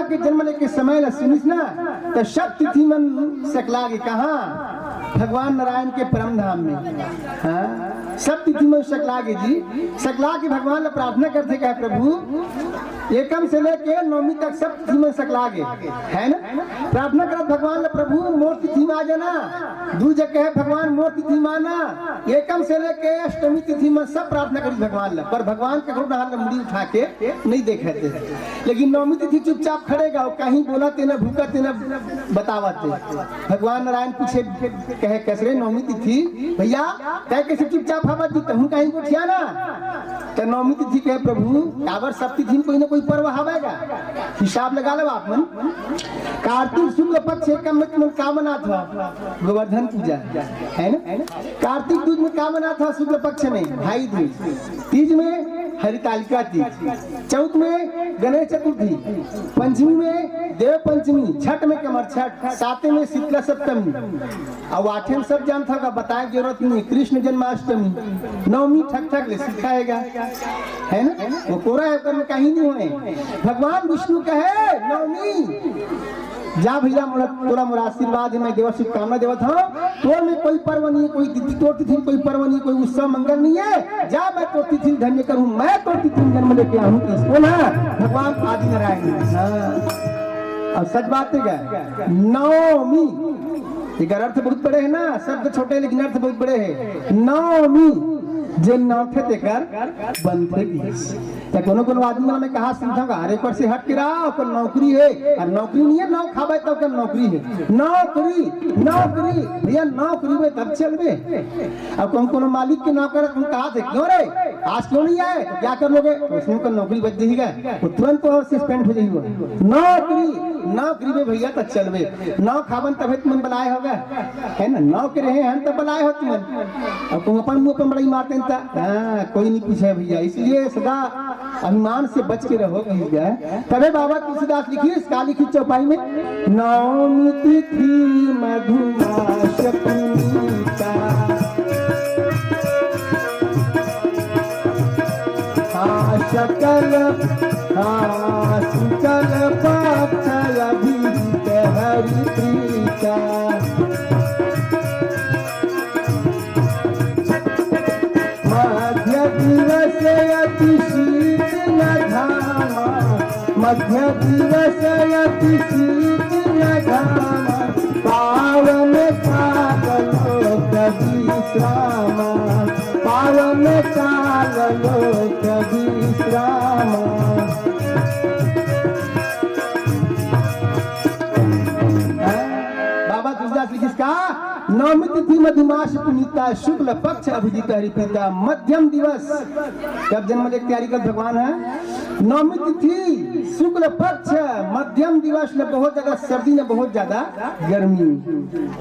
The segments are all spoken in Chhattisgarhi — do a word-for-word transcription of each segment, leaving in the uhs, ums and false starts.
के जन्म लेके समय ला सुनिस ना, त सब तिथि मन सकलागे। कहाँ? भगवान नारायण के परम धाम में। हाँ, सब तिथि मन सकलागे जी। सकला के भगवान ला प्रार्थना करथे, कहे, "प्रभु, एकम से लेके नवमी तक सब तिथि मन सकलागे," है ना? प्रार्थना करत भगवान ला, "प्रभु, मोर तिथि में आ जाना।" दू जगह कहे, "भगवान, मोर तिथि में आना।" एकम से लेके अष्टमी तिथि में सब प्रार्थना करिस भगवान ला, पर भगवान ककरो डहार ला मुड़ी उठा के नहीं देखे थे। लेकिन नवमी तिथि चुपचाप खड़े गा, कहीं बोलत हे ना, भूकत हे ना, बतावत हे। भगवान नारायण पूछे, कहे, "कइसे रे नवमी तिथि भइया, तैं कइसे चुपचाप हवस जी, तहूँ कहीं गोठिया ना?" त नवमी तिथि कहे, "प्रभु, काबर सब तिथि में कोई ना कोई पर्व हवय गा? हिसाब लगा लो आप मन। कार्तिक शुक्ल पक्ष एकम में तुमन का मनात हव? गोवर्धन पूजा, है ना? कार्तिक दूज में का मनात हव? शुक्ल पक्ष में भाई दूज, तीज में हरितालिका तीज, चौथ में गणेश चतुर्थी, पंचमी में देव पंचमी, छठ में कमर छठ, सातवें में शीतला सप्तमी, अउ आठवें में सब जानत हव का, बताए के जरूरत नहीं, कृष्ण जन्माष्टमी, नवमी ठक ठक ले सिखाएगा, है ना? वो कोरा है, ओकर में कहीं नहीं होए। भगवान विष्णु कहे, नवमी, जा भइया, मोला, तोला मोर आशीर्वाद हे, मैं देवत शुभकामना देवत हूँ, तोर में कोई पर्व नहीं है, कोई तिथि, तोर तिथि में कोई पर्व नहीं है, कोई उत्सव मंगल नहीं है, जा, मैं तोर तिथि धन्य करूँ, मैं तोर तिथि में जन्म लेके आहूँ।" इसको ना भगवान आदि नारायण। हाँ। अउ सच बात हे गा, नवमी, एकर अर्थ बहुत बड़े हे ना, शब्द छोटे हे लेकिन अर्थ बहुत बड़े हे। नवमी, जे नवथे तेकर बनथे किहिस। त कोनो कोनो आदमी मन में कहा सुनथव, "अरे, ओकर से हट के रहा, ओकर नौकरी हे, अउ नौकरी नहीं है, नव खाबे त ओकर नौकरी हे।" नौकरी, नौकरी, भइया, नौकरी में तब चलबे। अब कोनो कोनो मालिक के नौकर हम कहा थे, "क्यों रे, आज क्यों नहीं आए? तो क्या कर लोगे?" उसने ओकर नौकरी बच जाही गा, वो तुरंत तो सस्पेंड हो जाही। नौकरी, नौकरी में भइया त चलबे, नव खाबन तभे तुमन बलाए होगा, है ना? नव के रहे हन त बलाए हो तुमन। अब तुम अपन मुंह पर बड़ाई मारते हैं त, हाँ, कोई नहीं पूछे भइया। इसलिए सदा अभिमान से बच के रहो भइया। तभे बाबा तुलसीदास लिखिस, का लिखिस चौपाई में? नवमी तिथि मधुमास पुनीता। हाँ, सकल, हाँ, शुकल पक्ष अभिहित हरि प्रीता। मध्य दिवस अति शीतल घामा, मध्य दिवस अति शीतल घामा, पावन काल लोक विश्रामा, पावन काल लोक विश्रामा। बाबा तुलसीदास लिखिस का, नवमी तिथि मधुमास पुनीता, शुक्ल पक्ष अभिजित हरि प्रीता, मध्यम दिवस, कब जन्म लेके तैयारी कर भगवान है, नवमी तिथि, शुक्ल पक्ष, मध्यम दिवस में बहुत ज्यादा सर्दी, में बहुत ज्यादा गर्मी।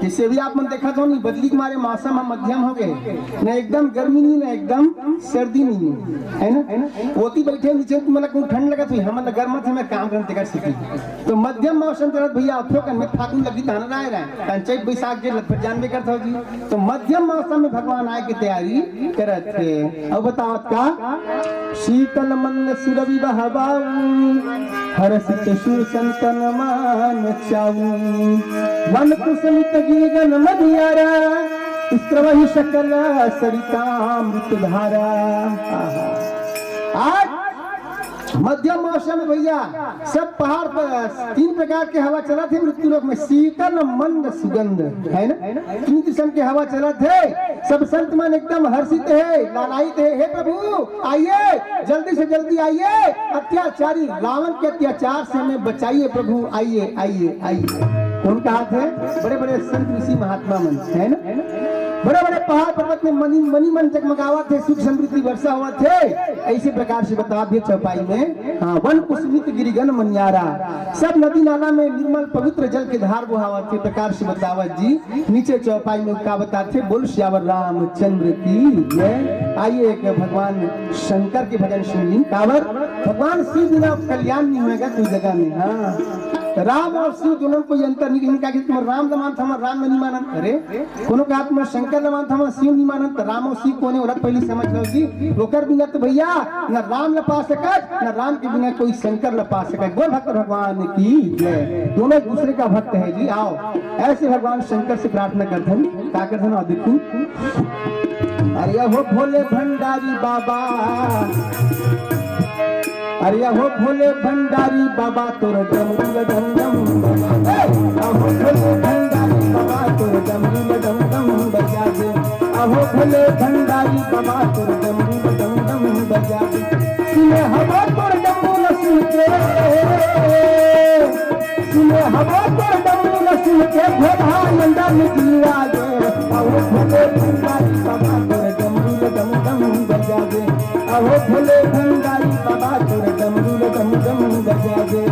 जैसे अभी आप मन देखत हो नहीं, बदली के मारे मौसम ह मध्यम हो गए, न एकदम गर्मी नहीं, न एकदम सर्दी नहीं, है ना? ओती बैठे नीचे तो मतलब ठंड लगत हुई, हमन गर्म थे, मैं काम करते कर सकी। तो मध्यम मौसम चलत भैया, अथो कन में फागुन लगी तहन राय रहे, तहन चैत बैसाख के लग, फिर जानबे करत हो जी। तो मध्यम मौसम में भगवान आए के तैयारी करत हे। अब बतावत का, शीतल मंद सुरभि बहबाऊ, हरषित सुर संतन मान चाऊ। वन कुसुमित गिरिगन मधियारा, स्रवहि सकल सरितामृत धारा। आहा। आज मध्यम मौसम में भैया, सब पहाड़ पर तीन प्रकार के हवा चलत हे मृत्यु लोक में, शीतल मंद सुगंध, है ना? तीन किस्म के हवा चलत हे। सब संत मन एकदम हर्षित हे, लालायित हे, "हे प्रभु, आइए, जल्दी से जल्दी आइए, अत्याचारी रावण के अत्याचार से हमें बचाइए प्रभु, आइए, आइए, आइए।" कौन कहा थे? बड़े बड़े संत ऋषि महात्मा मन, है ना? बड़े बड़े पहाड़ पर्वत में मणि, मणि मन जगमगावत हे, सुख समृद्धि वर्षा होवत हे। ऐसे प्रकार से बता दिए चौपाई में, हाँ, वन कुसुमित गिरिगन मनियारा, सब नदी नाला में निर्मल पवित्र जल के धार बहावत हे, प्रकार से बतावत जी। नीचे चौपाई में का बताथे, बोल सियावर रामचंद्र की जय। आइए एक भगवान शंकर के भजन सुन ली। काबर? भगवान शिव बिना कल्याण नहीं होएगा कोई जगह में। हाँ, राम अउ शिव दोनों म कोई अंतर नहीं, लेकिन का कि तुम राम ल मानत हव, राम ल नहीं मानन। अरे, कोनो का तुम शंकर ल मानत हव, शिव नहीं मानन, त राम अउ शिव कोन हे, ओला पहिली समझ लो जी। ओकर बिना तो भैया न राम ल पा सकत, न राम के बिना कोई शंकर ल पा सकत। बोल भक्त भगवान की जय। दोनों एक दूसरे का भक्त है जी। आओ, ऐसे भगवान शंकर से प्रार्थना करथन, का करथन? आओ देखू। अरे हो भोले भंडारी बाबा, अरे हो भोले भंडारी बाबा, तोर डमरू ल डम डम बजा दे। अहो भोले भंडारी बाबा, तोर डमरू ल डम डम बजा दे। अहो भोले भंडारी बाबा, तोर डमरू ल डम डम बजा दे। सुने हवा तोर डमरू ल सुन के, सुने हवा तोर डमरू ल सुन के, भोला नंदा में जीवा दे। अहो भोले भंडारी बाबा, तोर डमरू ल डम डम बजा दे। अहो भोले भंडारी बाबा, तोर डमरू ल डम डम बजा दे।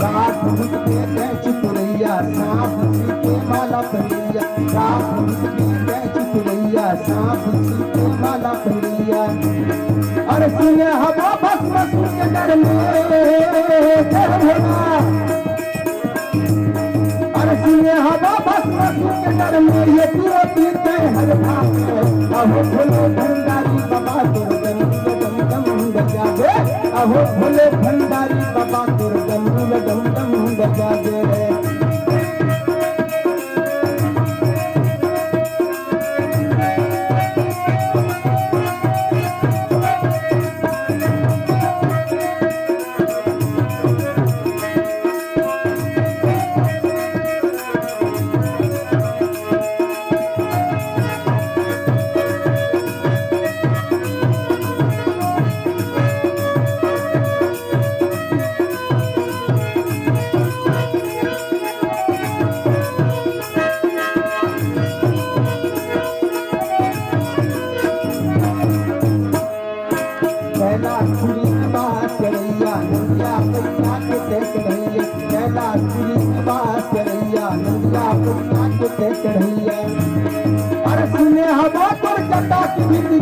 रात भूत के कैच तुरैया, सांप जी के माला पहनैया। रात भूत के कैच तुरैया, सांप जी के माला पहनैया। अरे सुने हवा भस्म सुन के डर में, जय भोला। अरे सुने हवा भस्म सुन के डर में, ये पीरो पीते हर भाग। अहो भोले भंडारी बाबा, तोर डमरू ल डम डम बजा दे। अहो भोले भंडारी बाबा, तोर डमरू ल डम डम बजा दे। कैलाशपुरी निवास करैया, नंदिया पैया के देख भैया। कैलाशपुरी निवास करैया, नंदिया पैया के देख भैया। अरे सुने हवा तोर कटा की भीतरी,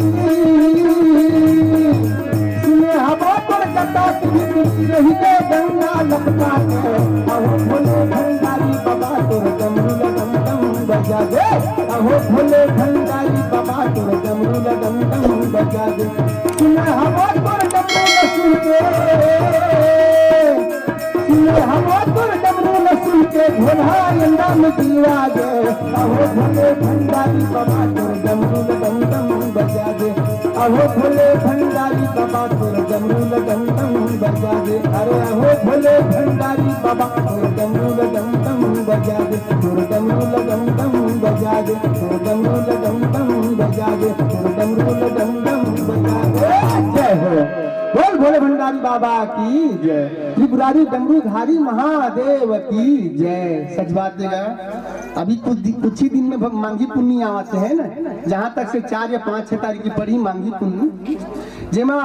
सुने हवा तोर कटा की भीतरी, रही के गंगा लपटा के। अहो भोले भंडारी बाबा, तोर डमरू ल डम डम बजा दे। अहो भोले भंडारी बाबा, तोर डमरू ल डम डम बजा दे। सुने हवा तोर डमरू ल सुन के, सुने हवा तोर डमरू ल सुन के, भोला अंडा में जीवा दे। अहो भोले भंडारी बाबा, तोर डमरू ल डम डम बजा दे। अहो भोले भंडारी बाबा, तोर डमरू ल डम डम बजा दे। अरे अहो भोले भंडारी बाबा, तोर डमरू ल डम डम बजा दे। तोर डमरू ल डम डम बजा दे, तोर डमरू ल डम डम बजा दे, तोर डमरू ल डम डम बजा दे। जय हो। बोल भोले भंडारी बाबा की जय, त्रिपुरारी डमरूधारी महादेव की जय। सच बात हे गा। अभी कुछ दि-, कुछ ही दिन में भ-, मांगी पुन्नी आवत हे ना, जहाँ तक से चार या पाँच, छह तारीख की पड़ी मांगी पुन्नी, जेमा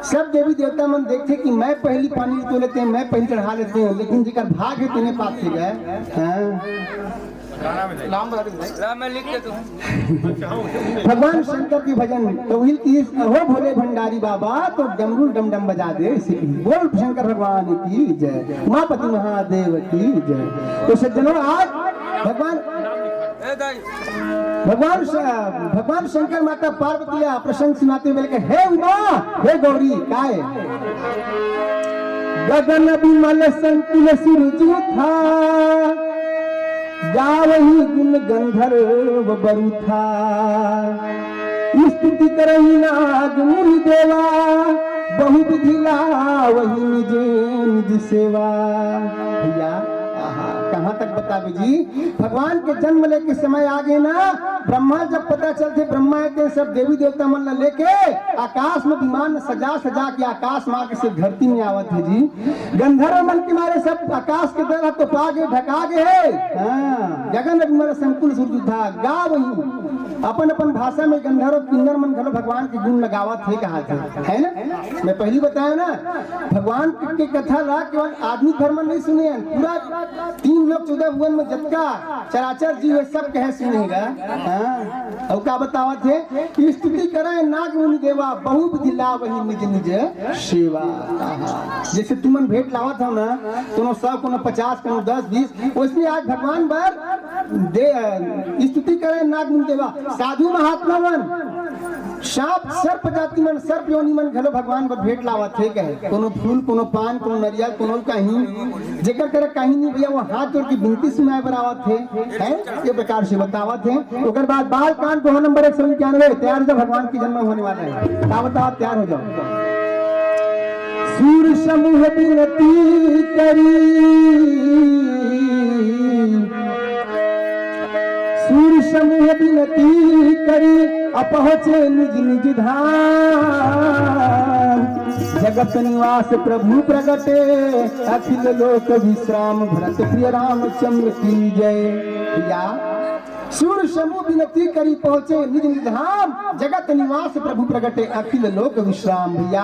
सब देवी देवता मन देखथे कि मैं पहिली पानी तो लेथे हँव, मैं पहिली चढ़ा लेथे हँव, लेकिन जेकर भाग हे तेने पाथे गा। हाँ। ला, मैं लिख देथँव। भगवान शंकर के भजन, तो वही कि अहो भोले भंडारी बाबा, तोर डमरू डम डम बजा दे, इसे की बोल शंकर भगवान की जय, उमापति महादेव की जय। तो सज्जनों, आज भगवान, ए दाई। भगवान श-, भगवान शंकर माता पार्वती ला प्रसंग सुनाथे, बोले कि हे उमा, हे गौरी, काय? गगन विमल संकुल सिरजू था, गावही गुण गंधर्व बरु था। स्तुति करही नाग मुनि देवा, बहु विधि लावही निजे निज सेवा। भैया, आहा, यहाँ तक बताबे जी, भगवान के जन्म लेके समय आ गे ना, ब्रह्मा जब पता चलथे, ब्रह्मा हे ते सब देवी देवता मन ला लेके आकाश में विमान सजा सजा के आकाश में आके सिर्फ धरती में आवत हे जी। गंधर्व मन के मारे सब आकाश के दर तो पा गे, ढका गे हे। हाँ, गगन अभिमल संकुल सुरजु था, गा वही अपन अपन भाषा में गंधर्व किन्नर मन घलो भगवान के गुण लगावत हे, कहा थे, है ना? मैं पहली बताया ना, भगवान के कथा ला केवल आदमी धर्म नहीं सुने हैं, पूरा तीन लोक चौदह भुवन में जतका चराचर जीव है, सब कहे सुने गा। हाँ, अउ का बतावत हे कि स्तुति करे नाग मुनि देवा, बहु विधि लावहि निज निज सेवा। आहा। जैसे तुमन भेंट लावत हो ना, कोनो सौ, कोनो पचास, कोनो दस, बीस, वैसने आज भगवान बर दे, स्तुति करे नाग मुनि देवा, साधु महात्मा मन, सांप, सर्प जाति मन, सर्प योनि मन घलो भगवान बर भेंट लावत हे कहे। कोनो फूल, कोनो पान, कोनो नरियल, कोनो कहीं, जेकर करा कहीं नहीं भैया, वो हाथ जोड़ के बिनती सुनाए बर आवत हे, है? ये प्रकार से बतावत हे। ओकर बाद बाल कांड दोहा नंबर एक सौ इक्यानवे, तैयार हो जाओ, भगवान के जन्म होने वाला है। का बताओ, तैयार हो जाओ। सूर समूह बिनती करी, सूर समूह बिनती करी, अपहुँचे निज निज धाम। जगत निवास प्रभु प्रगटे, अखिल लोक विश्राम, भरत प्रिय रामचंद्र की जय। या सूर समूह बिनती करी, पहुँचे निज निज धाम, जगत निवास प्रभु प्रगटे, अखिल लोक विश्राम। भैया,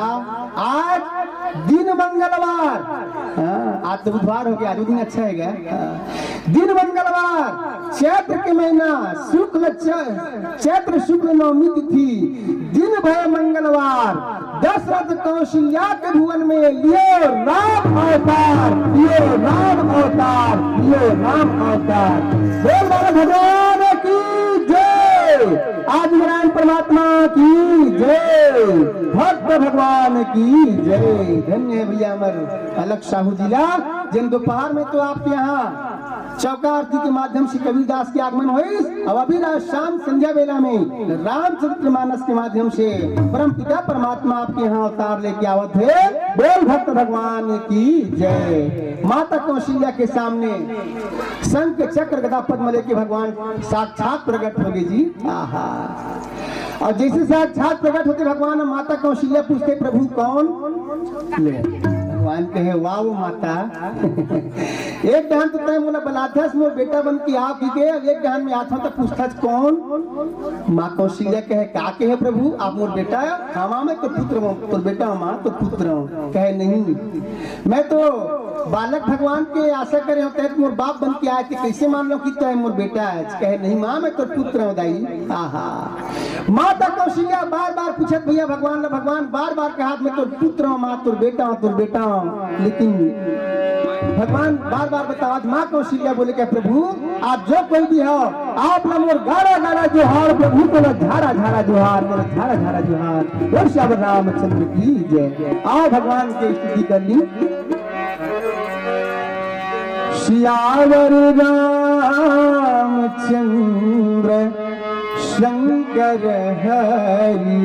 आज दिन मंगलवार, हाँ, आज तो बुधवार हो गया, आज वो दिन अच्छा है क्या? हाँ। दिन मंगलवार, चैत्र के महीना, शुक्ल च-, चैत्र शुक्ल नवमी तिथि, दिन भय मंगलवार, दशरथ कौशल्या के भुवन में लियो राम अवतार, लियो राम अवतार, लियो राम अवतार। बोल बाबा भगवान की जय, आदि नारायण परमात्मा की जय, भक्त भगवान की जय। धन्य है भैया हमर अलख साहू जी ला, जिन दोपहर में तो आपके यहाँ चौका आरती के माध्यम से कबीरदास के आगमन होइस। अब अभी रात शाम संध्या बेला में रामचरित मानस के माध्यम से परम पिता परमात्मा आपके यहाँ अवतार लेके आवत हे। बोल भक्त भगवान की जय। माता कौशल्या के सामने शंख चक्र गदा पद्म लेके भगवान साक्षात प्रकट हो गए जी। आहा। और जैसे साक्षात प्रकट होते भगवान, माता कौशल्या पूछते, "प्रभु कौन?" ले, भगवान कहे, "वाह वो माता, एक डहन तो तैं मोला बलाथस मोर बेटा बन के आ की के, अब एक डहन में आथों तो पूछथस कौन?" माँ कौशल्या कहे, "का कहे प्रभु, आप मोर बेटा?" "हाँ माँ, मैं तो पुत्र हूँ, तोर बेटा हूँ माँ, तो पुत्र हूँ।" कहे, "नहीं, मैं तो बालक भगवान के आशा करे हों, तैं मोर बाप बन के आए, ते कैसे मान लो कि तैं मोर बेटा है?" कहे, "नहीं माँ, मैं तो पुत्र हूँ दाई।" आहा। माता कौशल्या बार बार पूछत भैया भगवान ला, भगवान बार बार कहा, "मैं तोर पुत्र हूँ माँ, तोर बेटा हूँ, तोर बेटा हूँ।" लेकिन भगवान बार बार बतावत, माँ कौशल्या बोले, "क्या प्रभु, आप जो कोई भी हो, आप ला मोर गाड़ा गाड़ा जोहार प्रभु, तोला झाड़ा झाड़ा जोहार, तोला झाड़ा झाड़ा जोहार।" बोल सियावर रामचंद्र की जय। आओ भगवान के स्तुति कर ली। सियावर रामचंद्र शंकर हरि,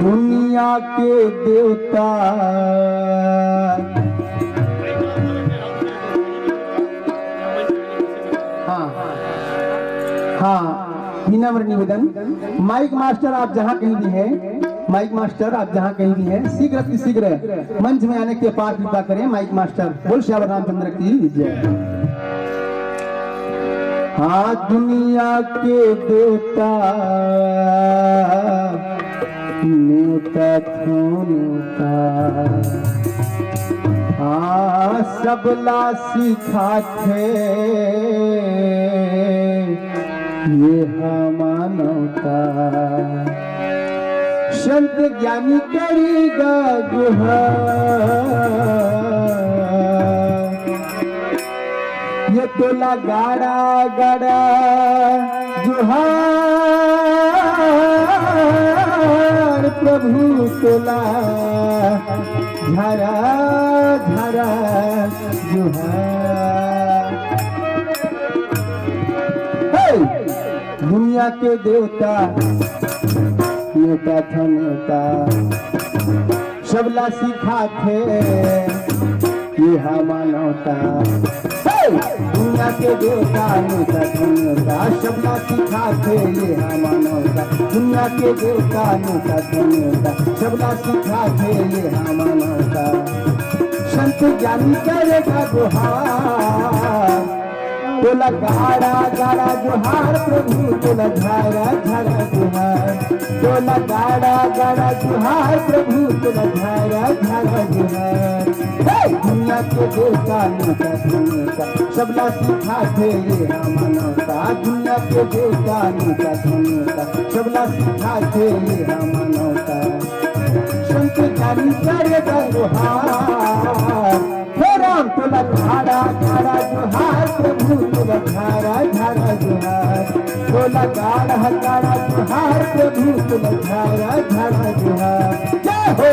दुनिया के देवता। हाँ, हाँ, विनम्र निवेदन, माइक मास्टर आप जहाँ कहीं भी हैं, माइक मास्टर आप जहाँ कहीं भी हैं, शीघ्र अति शीघ्र मंच में आने की अपार कृपा करें। माइक मास्टर, बोल सियावर रामचंद्र की जय। हाँ, दुनिया के देवता नेवता थो नेवता, हाँ, सबला सिखाथे ये हा मानवता। संत ज्ञानी करी गा गुहार, ये तोला गाड़ा गाड़ा जोहार प्रभु, तोला झारा झारा जोहार। हे! दुनिया के देवता नेवता थो नेवता, सबला सिखाथे ये हा मानवता। हे! दुनिया के देवता नेवता धन नेवता, सबला सिखाथे ये हा मानवता। दुनिया के देवता नेवता धन नेवता, सबला सिखाथे ये हा मानवता। संत ज्ञानी करे गा गुहार, तोला गाड़ा गाड़ा जुहार प्रभु, तोला झारा झारा जुहार। तोला गाड़ा गाड़ा जुहार प्रभु, तोला झारा झारा जुहार। हे! दुनिया के देवता नेवता धन नेवता, सबला सिखाथे ये हा मानवता। दुनिया के देवता नेवता धन नेवता, सबला सिखाथे ये हा मानवता। संत ज्ञानी करे गा गुहार, हे राम तोला झारा झारा जुहार प्रभु, तोला झारा झारा जुहार। तोला गाड़ा गाड़ा जुहार प्रभु, तोला झारा झारा जुहार। जय हो।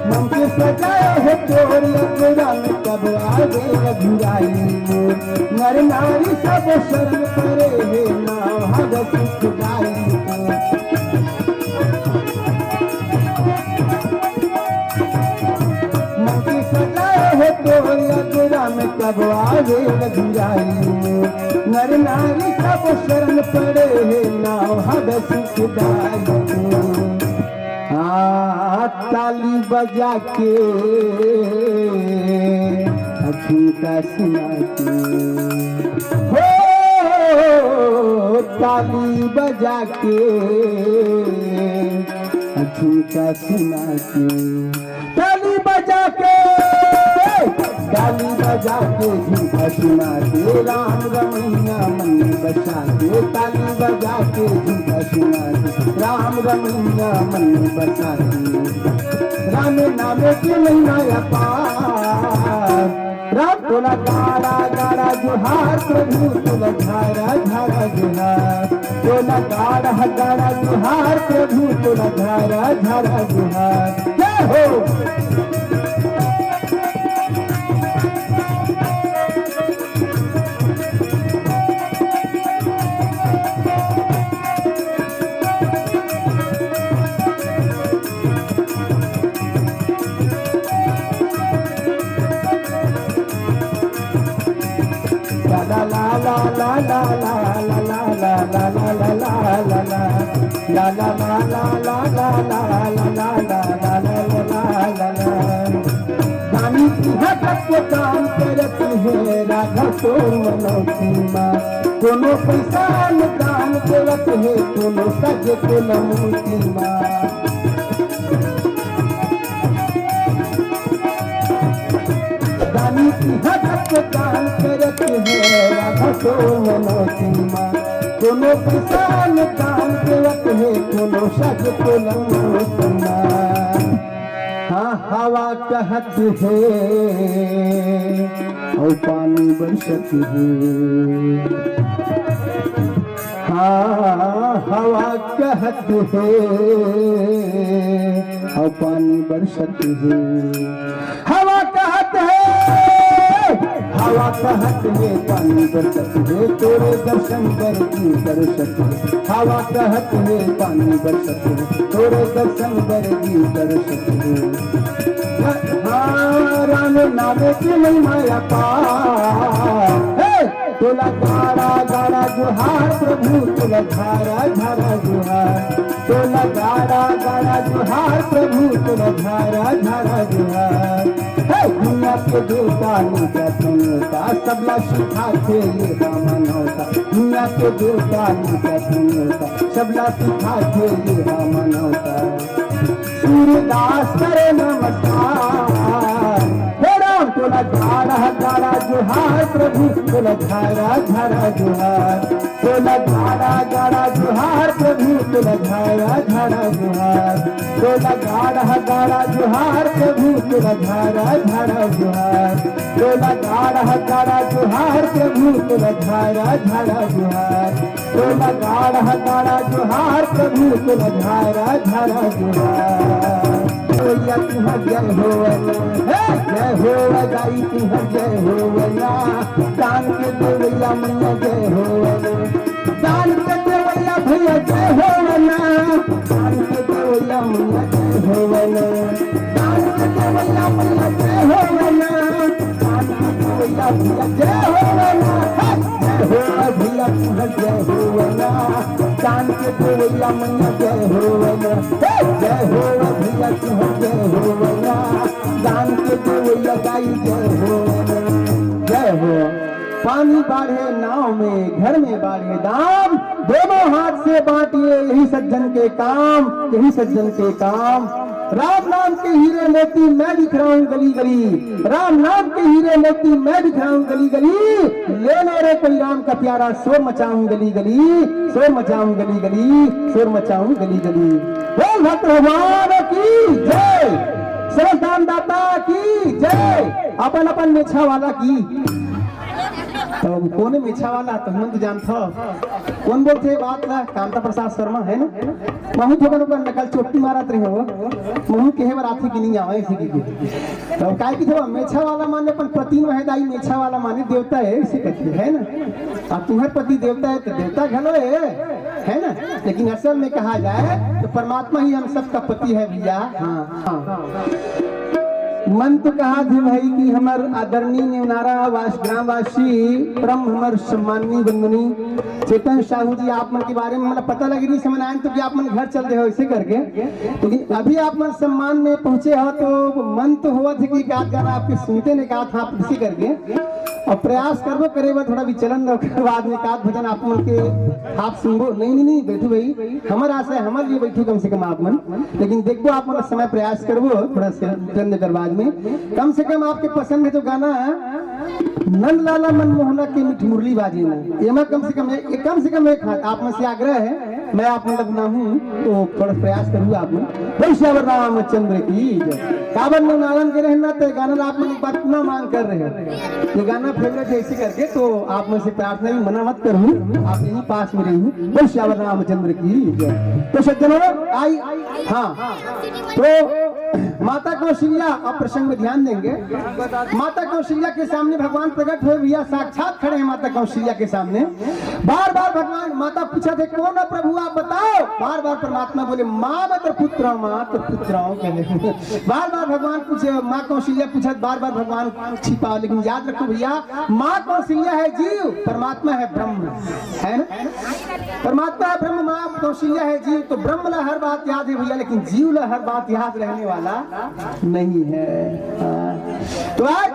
मन के सजाए हे तोर अंगना में, कब आवे रघुराई मोर। नर नारी सब शरण पड़े हे, नाव हग सुखदाई मोर। मन के सजाए हे तोर अंगना में, कब आवे रघुराई मोर। नर नारी सब शरण पड़े हे, नाव हग सुखदाई मोर। हाँ, ताली बजा के झुमका सुना के, हो, ताली बजा के झुमका सुना के, ताली बजा के, ताली बजा के झुमका सुना के, राम रमैया मन में बसा के, ताली बजा के झुमका सुना के, राम रमैया मन में बसा के। राम नाम के महिमा अपार। राम तोला गाड़ा गाड़ा जुहार प्रभु, तोला झारा झारा जुहार। तोला गाड़ा गाड़ा जुहार प्रभु, तोला झारा झारा जुहार। जय हो। दानी तिहा तक के काम करत हे, राधा तोर मनौती मा। कोनो पैसा न दान देवत हे, कोनो सजे कोनो मूर्ति मा। दानी तिहा तक के काम करत हे, राधा तोर मनौती मा। कोनो पैसा न दान देवत हे, कोनो सजे कोनो मूर्ति मा। हाँ, हवा कहत हे अउ पानी बरसत हे। हाँ, हवा कहत हे अउ पानी बरसत हे। हवा कहत हे, हवा कहत हे, पानी बरसत हे, तोरे दर्शन बर जी तरसत हे। हवा कहत हे, पानी बरसत हे, तोरे दर्शन बर जी तरसत हे। हाँ, राम नाम के महिमा अपार। हे! तोला गाड़ा गाड़ा जुहार प्रभु, तोला झारा झारा जुहार। तोला गाड़ा गाड़ा जुहार प्रभु, तोला झारा झारा जुहार। हे दुनिया के देवता नेवता धन नेवता, सबला सिखाथे ये हा मानवता। दुनिया के देवता नेवता धन नेवता, सबला सिखाथे ये हा मानवता। सूरदास करे नमस्कार। हे राम गाड़ा गाड़ा जोहार प्रभु, तोला झारा झारा जोहार। तोला गाड़ा गाड़ा जोहार प्रभु, तोला झारा झारा जोहार। तोला गाड़ा गाड़ा जोहार प्रभु, तोला झारा झारा जोहार। तोला गाड़ा गाड़ा जोहार प्रभु, तोला झारा झारा जोहार। तोला गाड़ा गाड़ा जोहार प्रभु, तोला झारा झारा जोहार। भैया तुहर जय हो, हे जय हो, दाई तुहर जय हो ना। दान के देवैया मैया जय हो ना। दान के देवैया भैया जय हो ना। दान के देवैया मैया जय हो ना। दान के देवैया मैया जय हो ना। दान के देवैया भैया जय हो ना। हे जय हो भैया तुहर जय हो ना। दान के देवैया मैया जय हो ना। हे जय हो भैया तुहर जय हो ना। दान के देवैया दाई जय हो ना। जय हो। पानी बाढ़े नाव में, घर में बाढ़े दाम, दोनों हाथ से बांटिए यही सज्जन के काम, यही सज्जन के काम। राम नाम के हीरे मोती मैं बिखराऊं गली गली, राम नाम के हीरे मोती मैं बिखराऊं गली गली। ले लो रे कोई राम का प्यारा, शोर मचाऊं गली गली, शोर मचाऊं गली गली, शोर मचाऊं गली गली। बोल भक्त भगवान की जय, श्रवण दाता की जय, अपन अपन मेछा वाला की। तो कौन है मेछा वाला, तो हम तो जानत हो। कौन बोलथे बात ला? कामता प्रसाद शर्मा, है ना? महू थोकन ओकर नकल चोटी मारत रहे हो। महू कहे बर आथे कि नहीं आवे, ऐसे कहिके। तो काय कथे, मेछा वाला माने अपन पति नो हे दाई, मेछा वाला माने देवता हे, ऐसे कथे, है ना? अब तुहर पति देवता हे तो देवता घलो हे, है ना? लेकिन असल में कहा जाए तो परमात्मा ही हम सबका पति है भैया। हाँ, हाँ। मन तो कहाथे भाई कि हमर आदरणीय नेवनारा वास-, ग्रामवासी, परम हमर सम्माननीय बंधुनी चेतन साहू जी, आप मन के बारे में मतलब पता लगे नहीं, समझ आए तो कि आप मन घर चल दे हो ऐसे करके। लेकिन अभी आप मन सम्मान में पहुंचे हो तो मन तो होवत हे कि एक आध गाना आपके सुनते ने कहा था आप इसी करके। और प्रयास करबो करे बर थोड़ा विचलन रहो, ओकर बाद में एक आध भजन आप मन के आप सुनबो। नहीं, नहीं, नहीं, बैठू भाई, हमर आशा है, हमर लिए बैठू कम से कम आप मन। लेकिन देखबो आप मन समय प्रयास करबो थोड़ा से चंद कर बाद में। कम से कम आपके पसंद है तो गाना नंद लाला मनमोहना के मीठ मुरली बाजे ना, एमा कम से कम एक, कम से कम एक हाथ आप मन से आग्रह है, मैं आप मन ला बुलाहूं तो थोड़ा प्रयास करूँ आप मन। बोल सियावर रामचंद्र की जय। काबर ने नालन करे ना, तो गाना ला आप मन एक बार पुनः मांग कर रहे हो। ये गाना फेवरेट है, इसी करके तो आप मन से प्रार्थना भी मना मत करूँ, आप यहीं पास में रहिए। बोल सियावर रामचंद्र की जय। तो सज्जनों, आई, हाँ, तो माता कौशल्या, आप प्रसंग में ध्यान देंगे। माता कौशल्या के सामने भगवान प्रकट हुए भैया, साक्षात खड़े हैं माता कौशल्या के सामने। बार बार भगवान, माता पूछत हे, "कौन है प्रभु, आप बताओ।" बार बार परमात्मा बोले, "माम अत्र पुत्र, मात्र पुत्र," कहे। बार बार भगवान पूछे, माँ कौशल्या पूछत, बार बार भगवान छिपाओ, लेकिन याद रखो भैया, माँ कौशल्या है जीव, परमात्मा है ब्रह्म, है ना? परमात्मा है ब्रह्म, माँ कौशल्या है जीव। तो ब्रह्म ला हर बात याद है भैया, लेकिन जीव ला हर बात याद रहने वाला नहीं है। हाँ। तो आज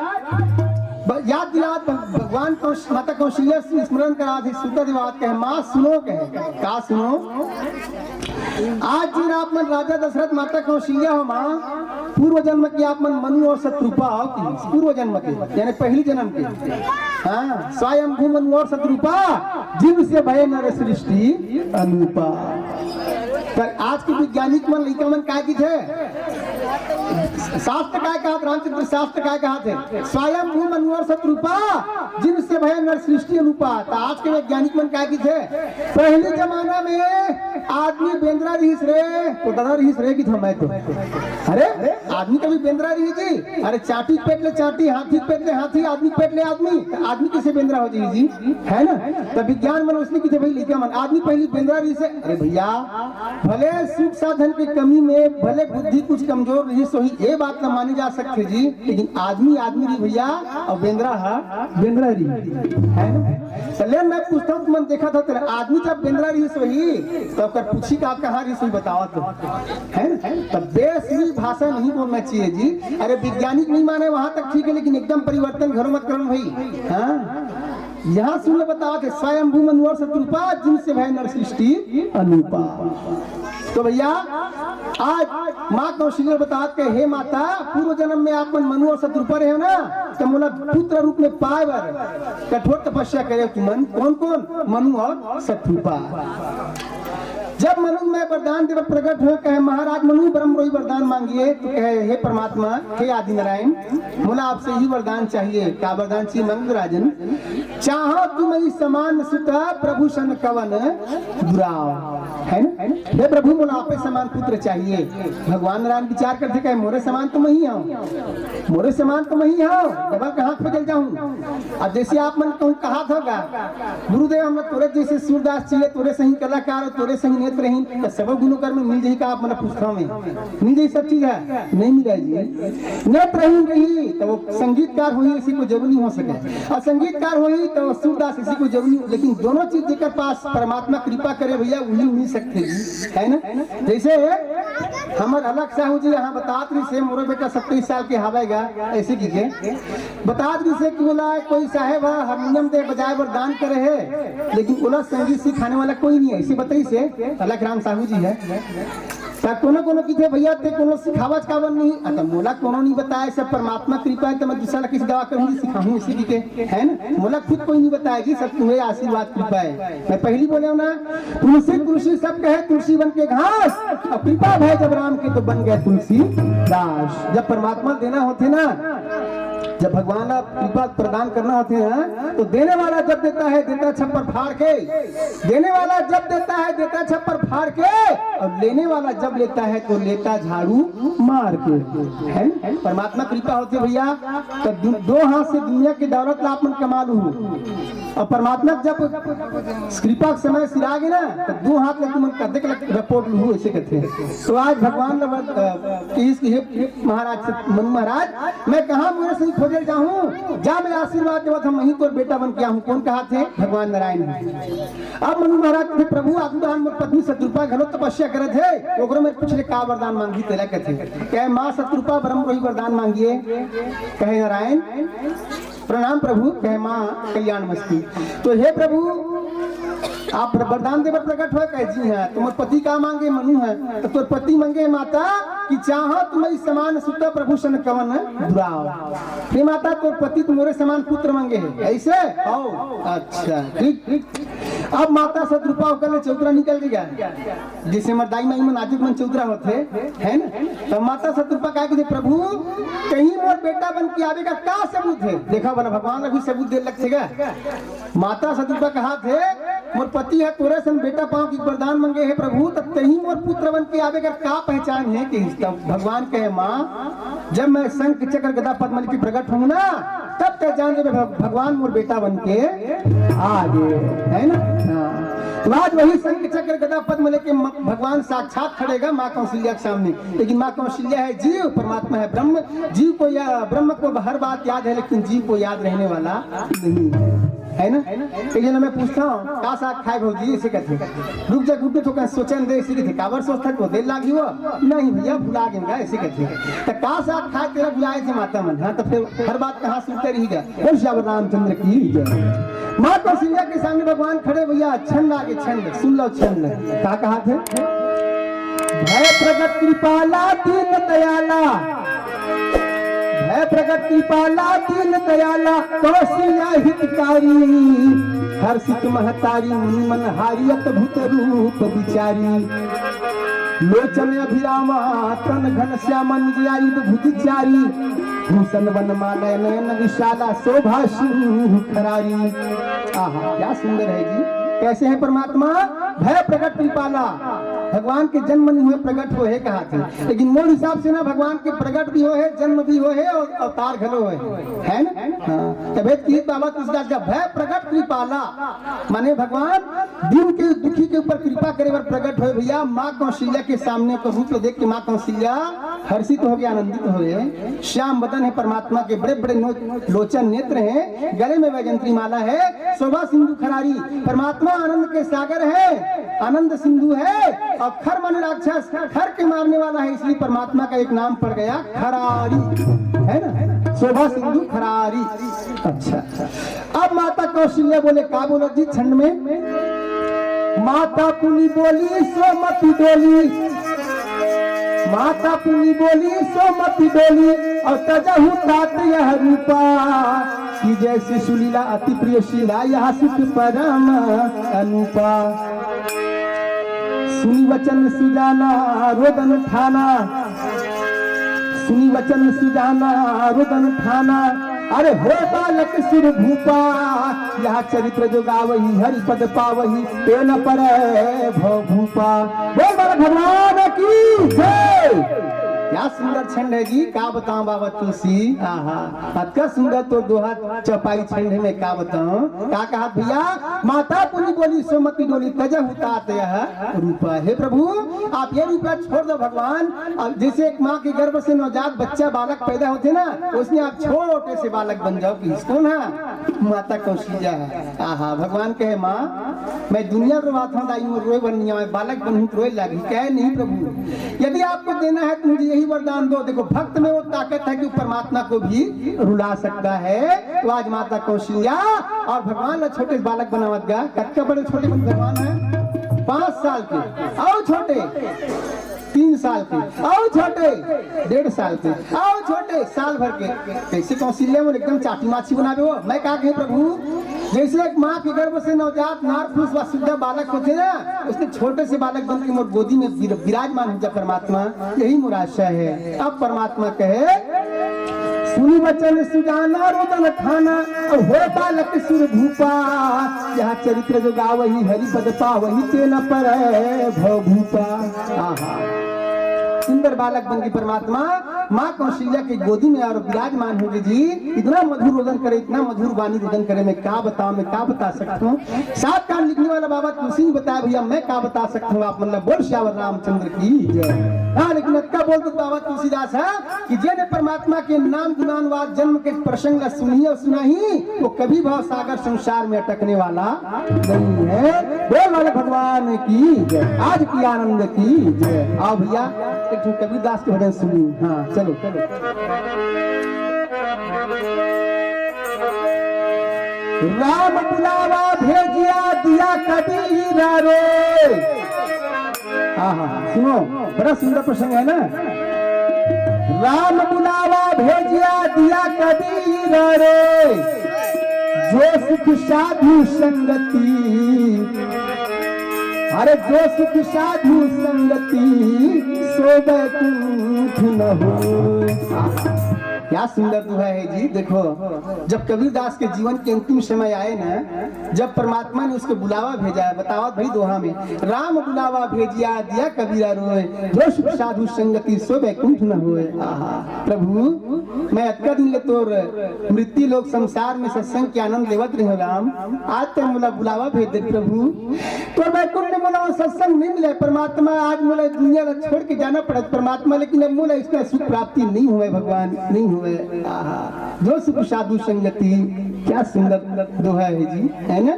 ब-, याद दिलात भग-, भगवान कौश-, माता कौशल्या से स्मरण करा थे, सुता दिवात कहे, "माँ सुनो," कहे, "का सुनो?" आज जिन आप मन राजा दशरथ माता कौशल्या हो माँ, पूर्व जन्म के आप मन मनु और शतरूपा हो कि पूर्व जन्म के, यानी पहली जन्म के। हाँ, स्वयंभू मनु और शतरूपा, जिनसे भय नर सृष्टि अनूपा। पर आज के वैज्ञानिक मन, लइका मन काय किथे? शास्त्र काय कहत, रामचंद्र शास्त्र काय कहत हे? स्वयंभू मनु और शतरूपा, जिनसे भय नर सृष्टि अनूपा। त आज के वैज्ञानिक मन काय किथे? पहली जमाना में आदमी बेंदरा रहिस रे, तो ददा रहिस रे कि थो मैं तो। अरे, आदमी कभी बेंदरा रही जी? अरे, चांटी पेट ले चांटी, हाथी पेट ले हाथी, आदमी पेट ले आदमी, त आदमी कैसे बेंदरा हो जाई जी? है ना? त विज्ञान मन उसने किथे भाई, लइका मन, आदमी पहली बेंदरा रहिस हे। अरे भैया, भले सुख साधन के कमी में भले बुद्धि कुछ कमजोर रहिस होही, ये बात ला माने जा सकथे जी, लेकिन आदमी आदमी रही भैया, और बेंदरा हा बेंदरा रही, है ना? त ले मैं पूछत हों, तुमन देखत हो, तेरा आदमी जब बेंदरा रहिस होही, तो ओकर पूछी का कहाँ रहिस होही, बताओ तो, है ना? तब बेसुरी भाषा नहीं बोलना चाहिए जी। अरे वैज्ञानिक नहीं माने वहां तक ठीक है, लेकिन एकदम परिवर्तन घरों मत करो भाई। हाँ, यहाँ सुन लो, बताओ कि स्वयंभू मनु और शतरूपा, जिनसे भय नर सृष्टि अनूपा। तो भैया, आज माँ कौशल्या बतात के, हे माता, पूर्व जन्म में आप मन मनु अउ शतरूपा रहे हो ना, त मोला पुत्र रूप में पाए बर कठोर तपस्या करे हो तुमन। कौन कौन? मनु अउ शतरूपा। जब मनु मैं वरदान देवत प्रकट हो, कहे, महाराज मनु ब्रह्मरोही वरदान मांगिए, तो कहे, हे परमात्मा, हे आदि नारायण, मोला आपसे ही वरदान चाहिए। का वरदान चाहिए? मंग राजन, चाहो तुम ही समान सुत प्रभु सन कवन दुराव, है ना? हे प्रभु, मोला आपे समान पुत्र चाहिए। भगवान नारायण विचार करथे, कहे, मोरे समान तो मैं ही हूँ, मोरे समान तो मैं ही हूँ, डबल कहाँ खोजल जाऊँ? अब जैसे आप मन कहूँ कहा था, गुरुदेव, हमरा तोरे जैसे सूरदास चाहिए, तोरे सही कलाकार अउ तोरे सही नेत्रहीन, त सबो गुणों कर में मिल जाही का? आप मन पूछत हव, मिल जाही सब चीज हे? नहीं मिले जी। नेत्रहीन रही त वो संगीतकार होही, अइसे कोई जरूर नहीं हो सके, अउ संगीतकार होही त वो सूरदास, अइसे कोई जरूर नहीं। लेकिन दोनों चीज जेकर पास परमात्मा कृपा करे भैया, वही मिल सकथे जी, है ना? जैसे हमर अलख साहू जी यहाँ बतात रहिसे, मोरो बेटा सत्ताईस साल के हवय गा, अइसे कहिके बतात रहिसे कि ओला कोई साहेब ह हारमोनियम दे बजाए बर दान करे हे, लेकिन ओला संगीत सिखाने वाला कोई नहीं हे, अइसे बताइसे अलख राम साहू जी हे। त कोनो कोनो कहिथे, भैया ते कोनो सिखावच काबर नहीं? अ, त मोला कोनो नहीं बताए, सब परमात्मा कृपा हे, त मैं दूसरा ला कइसे दवा करूँ, सिखाहूँ, अइसे कहिके, है ना? मोला खुद कोई नहीं बताए जी, सब तुम्हरे आशीर्वाद कृपा हे। मैं पहिली बोले हूँ ना, तुलसी तुलसी सब कहे, तुलसी बन के घास, अउ कृपा भय जब राम के तो बन गए तुलसीदास। जब परमात्मा देना होथे ना, जब भगवान आप कृपा प्रदान करना होथे ना, तो देने वाला जब देता है, देता छप्पर फाड़ के, देने वाला जब देता है, देता छप्पर फाड़ के, अउ लेने वाला जब लेता है, तो लेता झाड़ू मार के, है ना? परमात्मा कृपा होथे भैया, त दु-, दो हाथ से दुनिया के दौलत ला आप मन कमा लूहू। अउ परमात्मा जब कृपा के समय सिरा गे ना, त दो हाथ ले तुमन कतेक ल रपोट लूहू, अइसे कथे। तो आज भगवान ल बर-, अ, कहिस कि हे, हे महाराज, मनु महाराज, मैं कहाँ मोरे सही खोजे ल जाहूँ? जा, मैं आशीर्वाद देवत हूँ, मैं ही तोर बेटा बन के आहूँ। कौन कहाथे? भगवान नारायण। अब मनु महाराज कथे, प्रभु, आगू डहन मोर पत्नी शतरूपा घलो तपस्या करत हे, ओकरो मेर पूछ ले का वरदान मांगी तेला कथे। कहे, माँ शतरूपा ब्रह्मरोही वरदान मांगिए। कहे नारायण, प्रणाम प्रभु। कहे, माँ कल्याण मस्ती। तो हे प्रभु, आप वरदान दे बर प्रकट होय? कहे, जी हाँ। तो मोर पति का मांगे? मनु हे। तो तोर पति मांगे हे माता कि चाहो तुम ही समान सुत प्रभु सन कवन दुराव। हे माता, तोर पति तो मोरे समान पुत्र मांगे हे, अइसे? आओ। अच्छा, ठीक, ठीक। अब माता शतरूपा ओकर ले चौतरा निकल गया। जइसे हमर दाई माई मन आजू मन चौतरा होथे, है ना? त माता शतरूपा का कथे, प्रभु, कहीं मोर बेटा बन के आबे का का सबूत हे? देखा भला, भगवान ला भी सबूत दे लगथे गा। माता शतरूपा कहाथे, मोर पति ह तोरे सन बेटा पाँव के वरदान मांगे हे प्रभु, त तहीं मोर पुत्र बन के आबे कर का पहचान हे? कहिस। तब भगवान कहे, माँ, जब मैं शंख चक्र गदा पद्म लेके प्रकट हूँ ना, तब तैं जान लेबे भग-, भगवान मोर बेटा बन के आ गे, है ना? हाँ। तो आज वही शंख चक्र गदा पद्म लेके म-, भगवान साक्षात खड़े गा माँ कौशल्या के सामने। लेकिन माँ कौशल्या है जीव, परमात्मा है ब्रह्म। जीव को या-, ब्रह्म को हर बात याद है, लेकिन जीव को याद रहने वाला नहीं है, है ना? एक झन मैं पूछत हूँ, का साग खाए भौजी? अइसे कथे। रुक जा गुड्डू, थोकन सोचन दे, अइसे कथे। काबर सोचत हस, देर लागही वो? नहीं भैया, भुला गेन गा, अइसे कथे। त का साग खाए तेला भुलाए थे माता मन, हाँ? त फेर हर बात कहाँ सुनते रही गा? बोल सियावर रामचंद्र की जय। माँ कौशल्या के सामने भगवान खड़े भैया, छंद आगे छंद, सुन लो छंद। का कहाथे? भय प्रगट कृपाला दीन दयाला, भय प्रगट कृपाला दीन दयाला, कौशल्या हितकारी, हर्षित महतारी मुनि मन हारी अद्भुत रूप विचारी। लोचन अभिरामा तन घनश्यामा निज आयुध भुज चारी। भूषण वनमालय नयन विशाला शोभा सिंह खरारी। आहा, क्या सुंदर है जी, कैसे है परमात्मा? भय प्रगट कृपाला, भगवान के जन्म नहीं होय, प्रगट होय हे कहाथे। लेकिन मोर हिसाब से ना, भगवान के प्रगट भी होय हे, जन्म भी होय हे अउ अवतार घलो होय हे, है ना? हाँ, तभे त कहिस बाबा तुलसीदास का, भय प्रगट कृपाला, माने भगवान दीन के, दुखी के ऊपर कृपा करे बर प्रगट होय भैया। माँ कौशल्या के सामने ओकर रूप ला देख के माँ कौशल्या हर्षित हो गे, आनंदित हो गे। श्याम बदन है परमात्मा के, बड़े बड़े नो-, लोचन नेत्र हैं, गले में वैजंती माला है, शोभा सिंधु खरारी। परमात्मा आनंद के सागर है, आनंद सिंधु है, अउ खर माने राक्षस, खर के मारने वाला है, इसलिए परमात्मा का एक नाम पड़ गया खरारी, है ना? शोभा सिंधु खरारी। अच्छा, अच्छा। अब माता कौशल्या बोले, का बोला जी छंद में? माता पुनि बोली सो मति डोली, माता पुनि बोली सो मति डोली, अउ तजहु तात यह रूपा। कि जैसी सुलीला अति प्रिय शीला, यह सुख परम अनुपा। सुनि वचन सुजाना रोदन ठाना, सुनि वचन सुजाना रोदन ठाना। अरे हो बालक सिर भूपा, यह चरित्र जो गावही हरि पद पावही, ते न परे भव भूपा। बोल बालक भगवान की जय। क्या सुंदर छंद है जी, का बताऊं बाबा तुलसी। आहा, अतका सुंदर तोर दोहा चौपाई छंद में, का बताऊं। का कहा भैया, माता पुनि बोली सो मति डोली, तजहु तात यह रूपा। हे प्रभु, आप ये रूपा छोड़ दो भगवान। अब जैसे एक माँ के गर्भ से नवजात बच्चा बालक पैदा होते ना, उसने आप छोटे से बालक बन जाओ, प्लीज। कौन है? माता कौशल्या है। आहा, भगवान कहे, माँ, मैं दुनिया रोवात हूँ दाई, मोर रोए बर नहीं आवे, बालक बनहूँ तो रोए लागी। कहे, नहीं प्रभु, यदि आपको देना है तो मुझे यही वरदान दो। देखो, भक्त में वो ताकत है कि वो परमात्मा को भी रुला सकता है। तो आज माता कौशल्या और भगवान ला छोटे से बालक बनावत गा, कतका बड़े छोटे बन भगवान है, पाँच साल के, और छोटे तीन साल के, और छोटे डेढ़ साल के, और छोटे साल भर के। कैसे कौशल्या मन एकदम चाटी माछी बनावे हो। मैं का कहे प्रभु, जैसे एक माँ के गर्भ से नवजात नार फूस व शुद्ध बालक होते ना, उसने छोटे से बालक बन के मोर गोदी में विर-, विराजमान हो जा परमात्मा, यही मोर आशा है। अब परमात्मा कहे, सुनि वचन सुजाना रोदन ठाना, अब हो बालक सिर भूपा, यह चरित्र जो गावही हरि पद पावही, ते न परे भव भूपा। आहा, सुंदर बालक बन के परमात्मा माँ कौशल्या की गोदी में और विराजमान हो गए जी। इतना मधुर रोदन करे, इतना मधुर वाणी रोदन करे, मैं का बताऊं, मैं का बता सकता हूँ। सात कांड लिखने वाला बाबा तुलसी ने बताया भैया, मैं का बता सकता हूँ। आप मतलब बोल सियावर रामचंद्र की जय। हाँ, लेकिन अतका बोल दो बाबा तुलसीदास है कि जेने परमात्मा के नाम गुणानुवाद जन्म के प्रसंग ला सुनही और सुनाही, वो कभी भव सागर संसार में अटकने वाला नहीं है। बोल वाले भगवान की जय, आज की आनंद की जय। आओ भैया, एक ठो कबीरदास के भजन सुनी। हाँ, चलो, चलो। राम बुलावा भेजिया दिया कबीरा रे। हाँ, हाँ, सुनो, बड़ा सुंदर प्रसंग है ना। राम बुलावा भेजिया दिया कबीरा रे, जो सुख साधु संगति। अरे जो सुख साधु संगति, सो बैकुंठ न हो। क्या सुंदर दोहा है जी। देखो, जब कबीरदास के जीवन के अंतिम समय आए ना, जब परमात्मा ने उसको बुलावा भेजा है, बतावत भाई दोहा में, राम बुलावा भेजिया दिया कबीरा रोए, जो सुख साधु संगति सो बैकुंठ न होए। आहा, प्रभु, मैं अतका दिन ले तोर मृत्यु लोक संसार में सत्संग के आनंद लेवत रहे राम, आज तो मोला बुलावा भेज दे प्रभु। तोर बैकुंठ में मोला वो सत्संग नहीं मिला परमात्मा, आज मोला दुनिया ला छोड़ के जाना पड़ा परमात्मा, लेकिन अब मोला इसका सुख प्राप्ति नहीं हुआ भगवान, नहीं हुआ। आहा, जो सुख साधु संगति, क्या सुंदर दोहा है जी, है ना?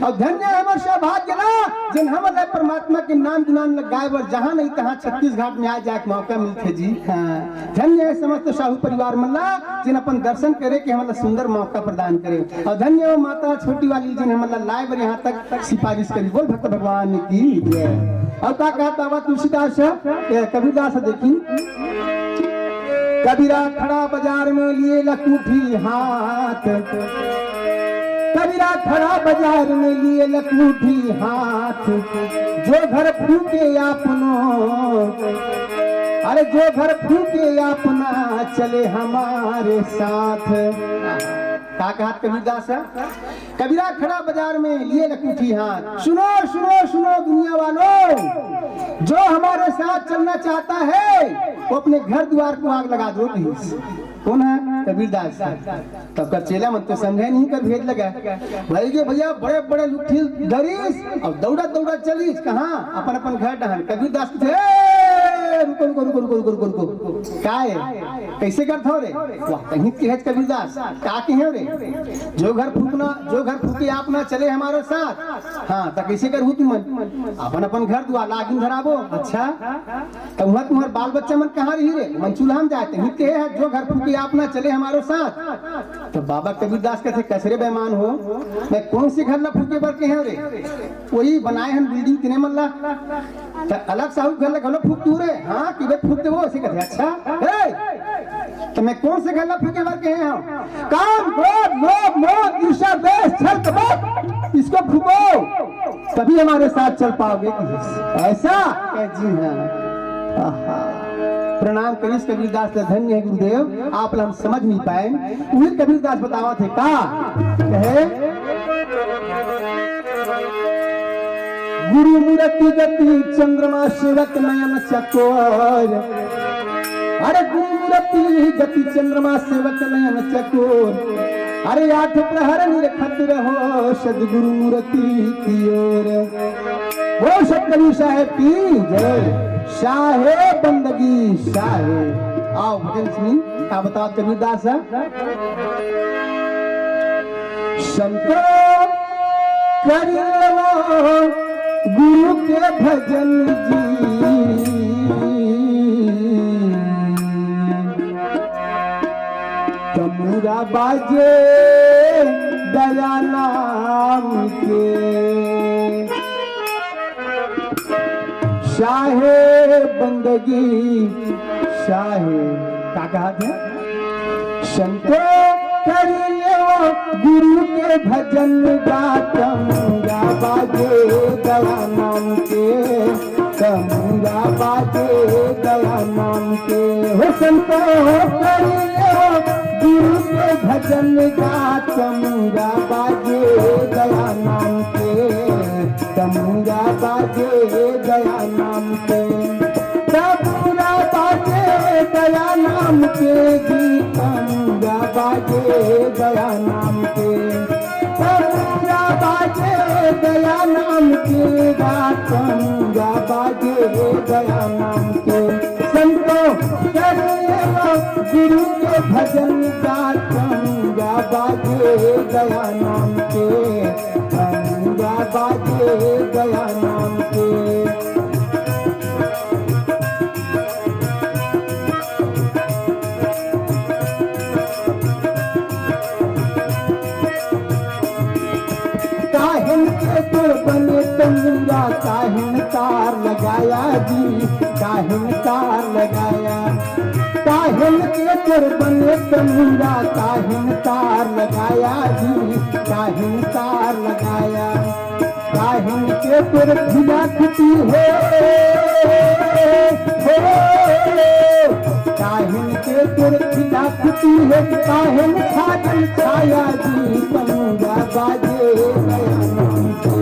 और धन्य है हमर सौभाग्य ना, जिन हमर ला परमात्मा के नाम गुणान ला गाए बर जहाँ नहीं तहाँ छत्तीसगढ़ में आ जाए के मौका मिलथे जी। हाँ, धन्य है समस्त साहू परिवार मन ला, जिन अपन दर्शन करे के हमन ला सुंदर मौका प्रदान करे। और धन्य हो माता छोटी वाली, जिन हमन ला लाए बर यहाँ तक सिफारिश करी। बोल भक्त भगवान की जय। और का कहत बाबा तुलसीदास, ए, कबीरदास देखी, कबीरा खड़ा बाजार में लिए लकूठी हाथ, कबीरा खड़ा बाजार में लिए लकूठी हाथ, जो घर फूके आपनो, अरे जो घर फूके आपना चले हमारे साथ। का कहत कबीरदास है? कबीरा खड़ा बाजार में लिए लकूठी हाथ। सुनो, सुनो, सुनो दुनिया वालों, जो हमारे साथ चलना चाहता है, वो अपने घर द्वार को आग लगा दो, please। कौन है? कबीरदास। तब कर चेला मन तो समझे नहीं, कर भेद लगा। भाई के भैया बड़े बड़े लुट्ठी डरिस और दौड़ा दौड़ा चलिस। कहाँ? अपन अपन घर डहन। कबीरदास कथे, "ए, रुको, रुको, रुको, रुको।" काय? कैसे करत हो रे? वाह, कहीं के है कबीरदास, का कहे रे? जो घर फूकना, जो घर फूके आपना चले हमारे साथ। हाँ, तो कैसे करहू तुमन? अपन अपन घर दुआर लागिन धराबो। अच्छा, तो वहाँ तुम्हार बाल बच्चा मन कहाँ रही रे? मन चूल्हा में जाए, तहीं के है, जो घर फूके आपना चले हमारे साथ। तो बाबा कबीरदास कहते, "कैसे रे बेईमान हो, मैं कौन से घर ला फूके बर के हैं रे? वही बनाए हम building तिने मन ला।" त अलग साहू घर ला घलो फूंक दूहू रे? हाँ, कि बे फूंक देबो, अइसे कथे। अच्छा, ए, त मैं कोन से घर ला फूंके बर कहे हंव? काम, क्रोध, लोभ, मोह, ईर्ष्या, द्वेष, छल, कपट, इसको फूंको, तभी हमारे साथ चल पाओगे। अइसे कहे, जी हाँ। आहा। प्रणाम करिस कबीरदास ला, धन्य हे गुरुदेव, आप ला हम समझ नइ पाएन। उही कबीरदास बतावत हे का? कहे, गुरु मूरति गति चंद्रमा सेवक नयन चकोर। अरे गुरु मूरति गति चंद्रमा सेवक नयन चकोर। अरे आठ प्रहर निरखत रहो सदगुरु मूरति की ओर। बोल सतकबीर साहेब की जय। साहेब बंदगी साहेब। आओ भजन सुनी, का बतावत कबीरदास हे? संतो करियो गुरु के भजन जी, तमूरा बाजे दया नाम के। साहेब बंदगी साहेब, का कहत हे? संतो करियो गुरु के भजन गा, तमूरा बाजे दया नाम के, तमूरा बाजे दया नाम के। हो संतो करियो गुरु के भजन गा, तमूरा बाजे दया नाम के, तमूरा बाजे दया नाम के। तमूरा बाजे दया नाम के जी, तमूरा बाजे दया नाम के। तमूरा बाजे दया नाम के गा, तमूरा बाजे दया नाम के। संतो करियो गुरु के भजन गा, तमूरा बाजे दया नाम के। तमूरा बाजे दया नाम के। काहिन के तोर बने तमूरा, काहिन तार लगाया जी, काहिन तार लगाया। काहिन के तोर बने तमूरा, काहिन तार लगाया जी, काहिन तार लगाया। काहिन के तोर खिला खुटी हे, हो, काहिन के तोर खिला खुटी हे, काहिन छागल छाया जी, तमूरा बाजे दया नाम के,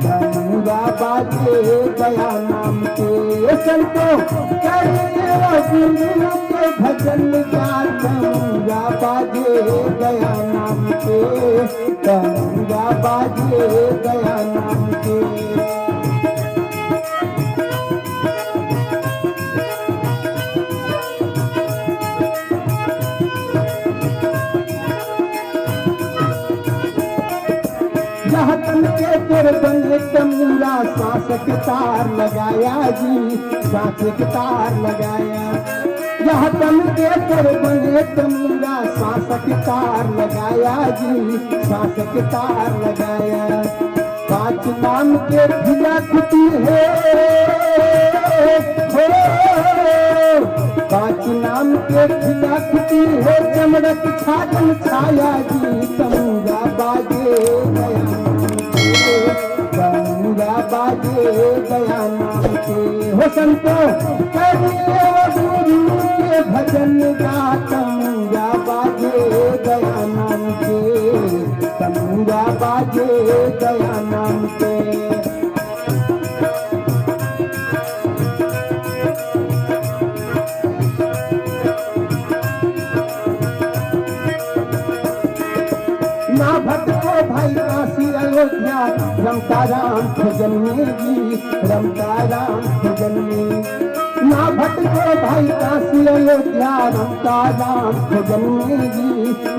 तमूरा बाजे दया नाम के। संतो करियो गुरु के भजन गा, तमूरा बाजे दया नाम के। तमूरा बाजे दया नाम के। जहाँ तन के तोर बने तमूरा, सांस के तार लगाया जी, सांस के तार लगाया। यह तन के तोर बने तमूरा, सांस के तार लगाया जी, सांस के तार लगाया। पाँच नाम के खिला खुटी हे, हो, पाँच नाम के खिला खुटी हे, चमड़क छागल छाया जी, तमूरा बाजे दया नाम के, तमूरा बाजे दया नाम के। हो संतो करियो गुरु के भजन गा, तमूरा बाजे दया नाम के, तमूरा बाजे दया नाम के। ना भटको भाई काशी अयोध्या, रमता राम भजन में जी, रमता राम भजन में। ना भटको भाई काशी अयोध्या, रमता राम भजन में जी,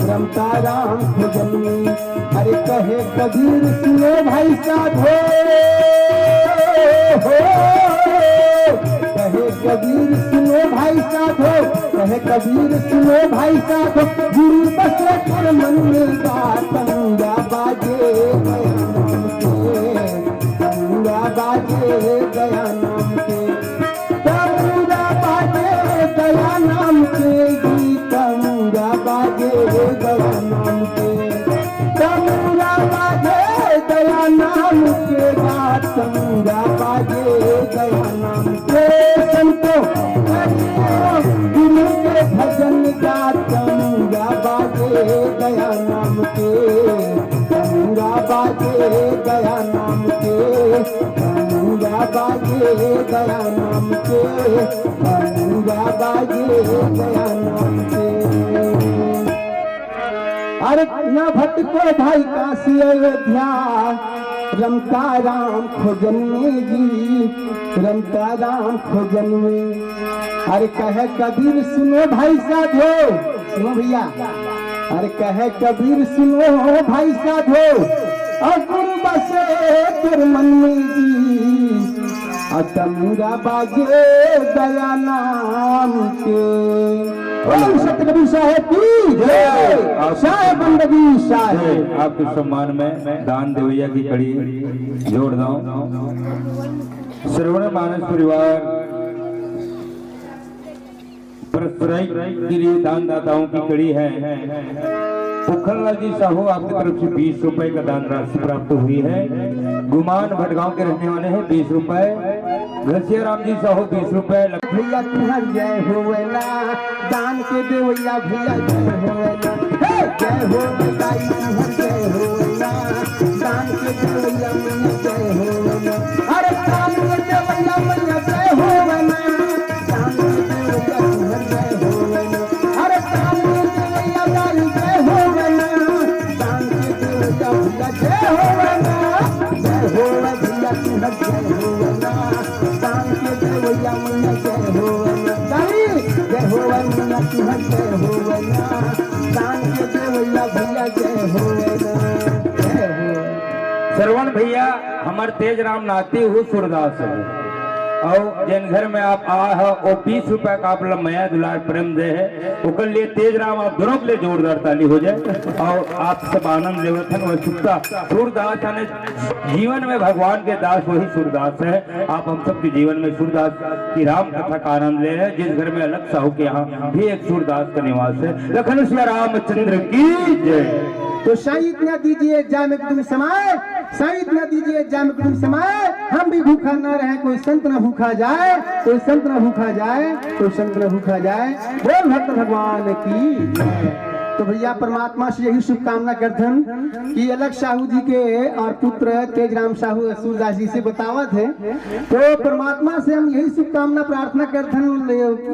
रमता राम भजन में। अरे कहे कबीर सुनो भाई साधो, हो, कहे कबीर सुनो भाई साधो, कहे कबीर सुनो भाई साधो, गुरु बसे कर मन में गा, तमूरा बाजे दया नाम के, तमूरा बाजे दया नाम के गात तमंगा बाजे दया नाम के। संतो, गुरु के भजन गात तमंगा बाजे दया नाम के। तमंगा बाजे दया नाम के। तमंगा बाजे दया नाम के। तमंगा बाजे दया नाम के। अरे ना भटको भाई काशी अयोध्या, रमता राम खोजन में जी, रमता राम खोजन में। अरे कहे कबीर सुनो भाई साधो, सुनो भैया, अरे कहे कबीर सुनो भाई साधो, और गुरु बसे तोर मन में जी, और तमंगा बाजे दया नाम के। बोलो सतगुरु साहेब की जय। आप साहेब बंदगी साहेब। जय। आपके सम्मान में दान देवैया की कड़ी जोड़ दो। श्रवण मानस परिवार प्रस्तुति के लिए दानदाताओं की कड़ी है। पुखनलाल जी साहू, आपकी तरफ से बीस रुपए का दान राशि प्राप्त हुई है। गुमान भटगांव के रहने वाले हैं, बीस रुपए। घसिया राम जी साहू, बीस रुपए। भैया तुहर जय होवे ना, दान के देवैया भैया जय होवे ना। हे, जय हो दाई तुहर जय होवे ना, दान के देवैया मैया जय होवे ना। अरे दान के देवैया मैया जय होवे ना, दान के देवैया तुहर जय होवे ना। अरे दान के देवैया दाई जय होवे ना, दान के देवैया भैया जय होवे ना। जय होवे भैया तुहर जय होवे ना, दान के देवैया मैया जय होवे ना। दाई जय होवे मैया तुहर जय होवे ना, दान के देवैया भैया जय होवे ना। जय हो। श्रवण भैया, हमर तेज राम नाती हूँ सूरदास है, और जिन घर में आप आ हो, वो बीस रुपए का आप ला मया दुलार प्रेम दे है, ओकर लिए तेज राम आप दोनों के लिए जोरदार ताली हो जाए। और आप सब आनंद लेवत हन, वह सुखता सूरदास यानी जीवन में भगवान के दास वही सूरदास है। आप हम सबके जीवन में सूरदास की राम कथा का आनंद ले रहे हैं, जिस घर में अलख साहू के यहाँ भी एक सूरदास का निवास है। लखन सिया रामचंद्र की जय। तो साईं इतना दीजिए जाम एकदम समाए, साईं इतना दीजिए जाम एकदम समाए, हम भी भूखा ना रहे, कोई संत ना भूखा जाए, कोई संत ना भूखा जाए, कोई संत ना भूखा जाए। बोल भक्त भगवान की जय। तो भैया परमात्मा से यही शुभकामना करथन कि अलख साहू जी के और पुत्र तेजराम साहू सूरदास जी से बतावत है, तो परमात्मा से हम यही शुभकामना प्रार्थना करथन।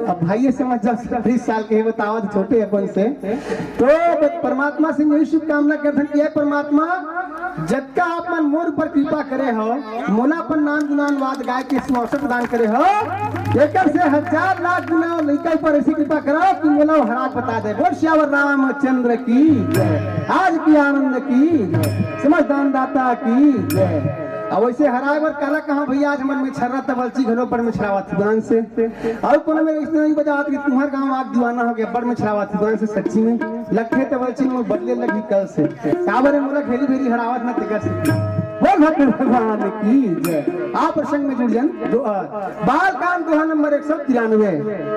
अब भाई समझ जाओ, तीस साल के बतावत छोटे अपन से, तो परमात्मा से हम यही शुभकामना करथन कि हे परमात्मा, जतका आप मन मोर ऊपर कृपा करे हो, मोला अपन नाम गुणगान वाद गाय के सुअवसर प्रदान करे हो, एकर से हजार लाख गुना लइका ऊपर ऐसी कृपा करो कि मोला हराक बता दे। बोल सियावर रामचंद्र की जय, आज की आनंद की जय, समझ दानदाता की जय। अब वैसे हराए बर काला कहाँ भैया, आज हमर में छर्रा तबलची घलो पर में छरावत दुकान से। अउ कोनो मेर अइसने नइ बजावत कि तुम्हर गांव आग दीवाना हो गया, बड़ मछरावत हे, से सच्ची में। लखे तवरची में बदले लगी कल से। काबर हे मोला घेरी भेरी हरावत ना तेकर से। बोल भक्त भगवान की जय। आप प्रसंग में जुड़ जान। दो, अ, बाल कांड दोहा नंबर एक सौ तिरानवे।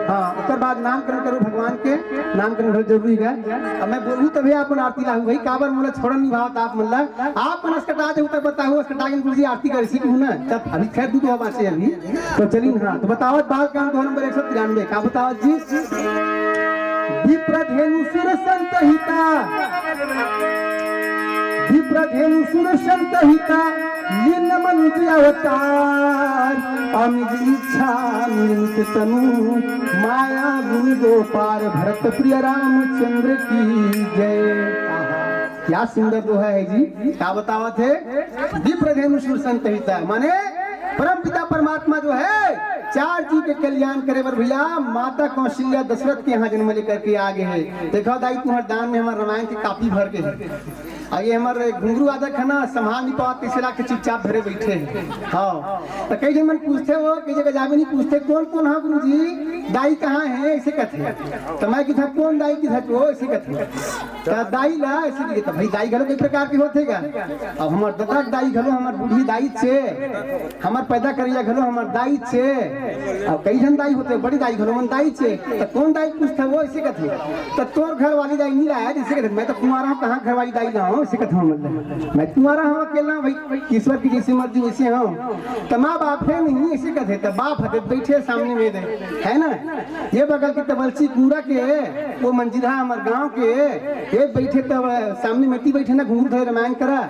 हाँ, ओकर बाद नामकरण करो भगवान के, नामकरण बहुत जरूरी है। अब मैं बोलूँ तभी आप मन आरती लाहू भाई, काबर मोला छोड़न नहीं भावत आप मन ला। आप मन अस्कटा दे उतर बताहू, अस्कटा के गुरुजी आरती कर सीखू ना, तब अभी खैर दू दोहा बाँचे अभी। तो चलिन, हाँ, तो बतावत बाल कांड दोहा नंबर एक सौ तिरानवे, का बतावत जी? विप्रधेनु सुर संतहिता, विप्रधेनु सुर संतहिता, लीन मनुज अवतार, अमिज इच्छा निर्मित तनु, माया गुण दो पार, भरत प्रिय रामचंद्र की जय। आहा। क्या सुंदर दोहा है जी, का बतावत हे? विप्रधेनु सुर संतहिता, माने परम पिता परमात्मा जो है, चार जीव के कल्याण करे बर भैया, माता कौशल्या दशरथ के यहाँ जन्म लेकर के आ गए हैं। देखो दाई, तुम्हारे दान में हमारे रामायण की कापी भर के है। और ये हमारे घुंघरू आदक है ना, संभाल नहीं पावत, इसे ला के चुपचाप धरे बैठे हैं। हाँ, तो कई जन मन पूछते हो, कई जगह जावे नहीं, पूछते, "कौन कौन हाँ गुरु जी, दाई कहाँ है?" ऐसे कहते हैं। तो मैं किथा, "कौन दाई किथा को?" ऐसे कहते हैं। त दाई ला ऐसे दिए, त भाई दाई घलो कई प्रकार के होथे गा। अब हमर ददा के दाई घलो हमर बूढ़ी दाई छे, हमर पैदा करइया घलो हमर दाई छे, अब कई झन दाई होथे, बड़ी दाई घलो मन दाई चे, त कौन दाई पूछथे वो, अइसे कथे। त तोर घर वाली दाई नइ लाय, अइसे कथे, मैं तो कुंवारा हंव, कहां घर वाली दाई लाहूं, अइसे कथे, मतलब मैं कुंवारा हंव, अकेला हंव भाई, ईश्वर की जइसे मर्जी वइसे हंव। त मां बाप हे नहीं, अइसे कथे, त बाप ह बइठे सामने में दे, हे ना, ये बगल के तबलची कूंरा के, वो मंजिरा हमर गांव के, ये बइठे तब सामने में बइठे ना, घूंघट धरे रमायन करा।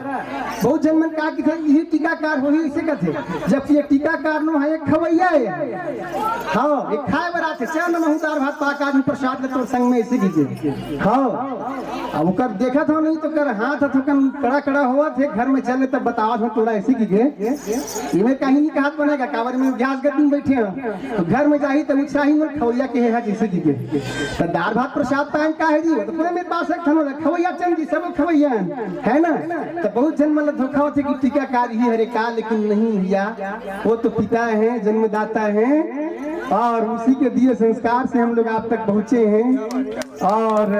बहुत झन मन का कथे, इही टीकाकार होही, अइसे कथे, जबकि ये टीकाकार नो हे, ये खवइया हे। हव, ये खाय बर आथे, चल न महूं दार भात पाक आज प्रसाद ले तोर संग में, अइसे कहिके। हव, अब ओकर देखत हंव नहीं त ओकर हाथ ह थोकन कड़ा कड़ा होवत हे, घर में चल ले तब बतावत हंव तोला, अइसे कहिके। इमे कहीं नइ कहत बने गा, काबर में गैस गद्दी में बइठे हंव, घर में जाही त उछाही मोर खवइया के हे, अइसे कहिके। त दार भात प्रसाद पाए का हे जी, वो तो पूरे मेरे पास एक ठन खवइया चंद जी, सब खवइया हे, हे ना? त बहुत झन मन ल धोखा होथे कि टीकाकार ही हरे का, लेकिन नहीं भइया, वो तो पिता हे, जन्मदाता हे, और उसी के दिए संस्कार से हम लोग आप तक पहुंचे हैं। और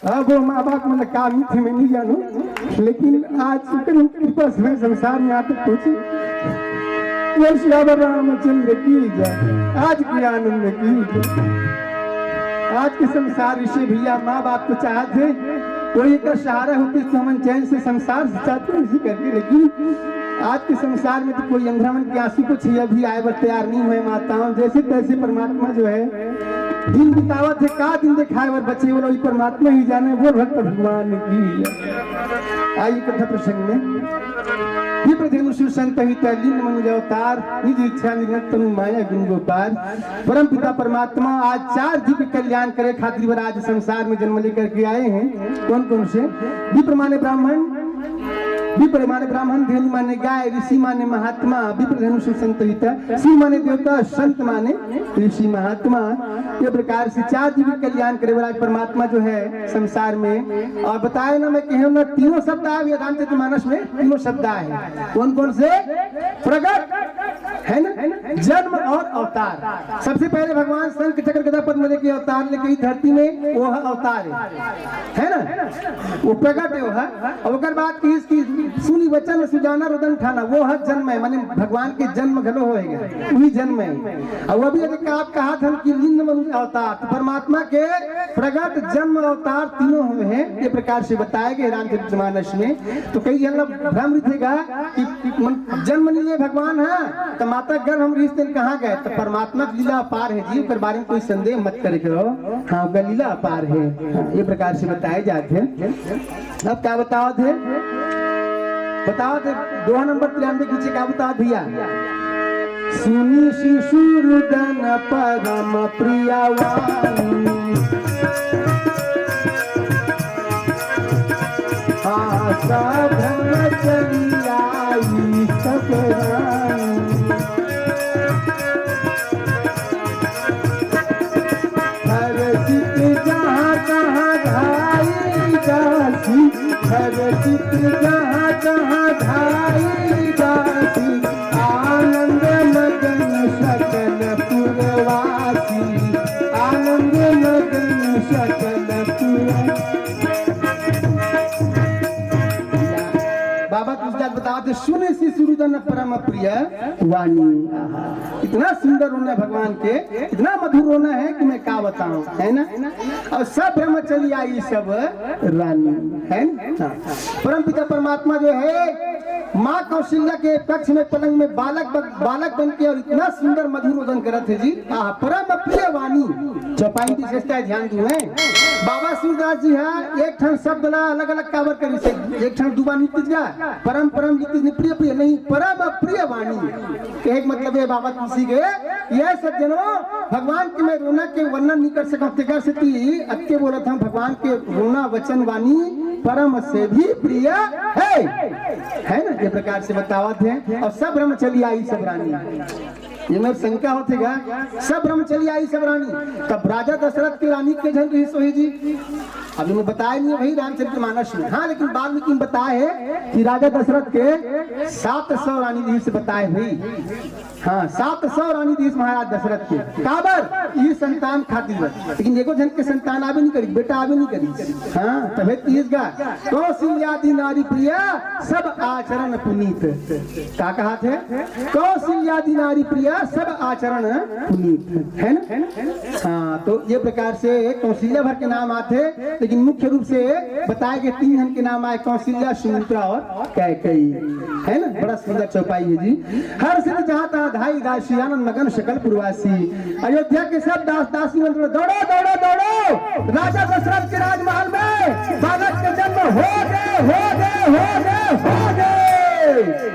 अब वो मां बाप मन का मीठे में नइ जानंव, लेकिन आज उनकर कृपा से संसार में आके पहुंचे। बोल सियावर रामचंद्र की जय, आज के आनंद की जय। आज के संसार इसे भइया मां बाप तो चाहत हे, कोई एक सहारा होतिस त हमन चैन से संसार जितातेन, अइसे कहिके, लेकिन आज के संसार में तो कोई अंधरा मन के आंसू को छइया भी आय बर तैयार नइ होय। माताओं, जइसे तइसे परमात्मा जो हे दिन बितावत हे, का दिन देखाय बर बचे, वो परमात्मा ही जाने। बोल भक्त भगवान की। आइए कथा प्रसंग में। विप्र धेनु शिव संत हित, लीन मनुज अवतार, निज इच्छा निरंतर माया गुण गो पार। परम पिता परमात्मा आज चार जीव के कल्याण करे खातिर बर आज संसार में जन्म लेकर के आए हैं। कौन कौन से? विप्र माने ब्राह्मण, विप्र माने ब्राह्मण, धेनु माने गाय, ऋषि माने महात्मा, विप्र धेनु शिव संत हित, शिव माने देवता, संत माने ऋषि महात्मा। ये प्रकार से चार जीव के कल्याण करे बर आज परमात्मा जो हे संसार में। और बताए ना, मैं कहेंव ना, तीनों शब्द आए हुए रामचरित मानस में, तीनों शब्द आए हैं। कौन कौन से? प्रगट, हे ना, जन्म और अवतार। सबसे पहले भगवान शंख चक्र गदा पद्म लेके अवतार लेके इस धरती में, वो हे अवतार हे, हे ना, वो प्रगट हे, वो हे। अब ओकर बाद की इसकी सुनि वचन सुजाना रुदन ठाना, वो हे जन्म हे, माने भगवान के जन्म घलो होय गा, वही जन्म हे। अब अभी अगर आप कहा था कि लीन मनुज अवतार, तो परमात्मा के प्रगट, जन्म, अवतार तीनों होय हे, ये प्रकार से बताए गए रामचरित मानस में। तो कई झन ला भ्रम रहिथे गा कि मन, जन्म नइ ले भगवान हे, त माता गर्भ में रहिस तेन कहाँ गए? त परमात्मा के लीला अपार हे जी, ओकर बारे में कोई संदेह मत करे करो। हाँ, ओकर लीला अपार हे। हाँ, ये प्रकार से बताए जात हे। अब का बतावत हे? बतावत हे, दोहा नंबर तिरानबे के नीचे का बतावत भइया? सुनि शिशु रुदन परम प्रिय वाणी। आशा ब्रह्मचर्याई सब रानी। हर्षित जहाँ तहाँ धाई दासी, हर्षित जहाँ तहाँ धाई दासी। आनंद मगन सकल पुरवासी, आनंद मगन सकल पुर। बाबा तुलसीदास बतावत हे, सुनि शिशु रुदन परम प्रिय वाणी। आहा, इतना सुंदर रोना भगवान के, इतना मधुर रोना हे कि मैं का बताऊं, हे ना? और सब ब्रह्मचर्याई सब रानी, हे ना? हाँ। परम पिता परमात्मा जो हे, माँ कौशल्या के कक्ष में पलंग में बालक बन, बालक बन के और इतना सुंदर मधुर रोदन करत हे जी। आहा, परम प्रिय वाणी। चौपाई की विशेषता हे, ध्यान दू, हे। बाबा सूरदास जी हा एक ठन शब्द ला अलग-अलग काबर करिस हे, एक ठन दू बार नइ लिखिस गा, परम, परम लिखिस नहीं, प्रिय, प्रिय नहीं, परम प्रिय वाणी। कहे के मतलब हे बाबा तुलसी के, ये सज्जनों, भगवान के मैं रोना के वर्णन नइ कर सकंव, तेकर सेती अतके बोलत हंव, भगवान के रोना वचन वाणी परम से भी प्रिय हे, हे ना? ये प्रकार से बतावत हे, और सब ब्रह्मचर्याई सब रानी। ये मेर शंका होथे गा, सब ब्रह्मचर्याई सब रानी, तब राजा दशरथ के रानी के झन रहिस होही जी? अभी मैं बताए नहीं हे भाई रामचरित मानस में, हाँ, लेकिन वाल्मीकि में बताए हे कि राजा दशरथ के सात सौ रानी रहिस बताए भाई। हाँ, सात सौ रानी रहिस महाराज दशरथ के। काबर? ये संतान खातिर। लेकिन एको झन के संतान आबे नहीं करी, बेटा आबे नहीं करी। हाँ, तभे तीस गा, कौशल्यादि नारी प्रिय, सब आचरण पुनीत। का कहाथे? कौशल्यादि नारी प्रिय, सब आचरण पुनीत, है ना? हाँ, तो ये प्रकार से कौशल्या भर के नाम आथे, लेकिन मुख्य रूप से बताए गए तीन जन के नाम आए, कौशल्या, सुमित्रा और कैकेयी, है ना? बड़ा सुंदर चौपाई है जी। हर्षित जहाँ तहाँ धाई दासी, आनंद मगन सकल पुरवासी। अयोध्या के सब दास दासी मन दौड़ो, दौड़ो, दौड़ो, राजा दशरथ के राजमहल में बालक के जन्म हो गए, हो गए, हो गए, हो गए।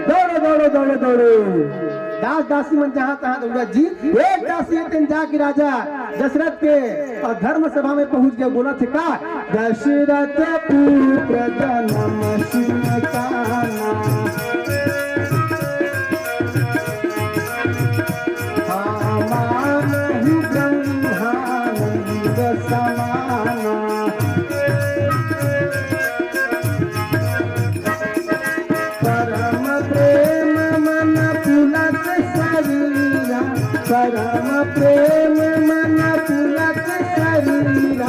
दौड़ो, दौड़ो, दौड़ो, दौड़ो। दास दासी मन जहाँ तहाँ दौड़ा जी। एक दासी एक दिन जाके राजा दशरथ के और धर्म सभा में पहुंच गए, बोला थे का, दशरथ पुत्र जन्म सुन काना, मानहु ब्रह्मानंद समाना। परम प्रेम मन पुलक शरीरा, परम प्रेम मन पुलक शरीरा,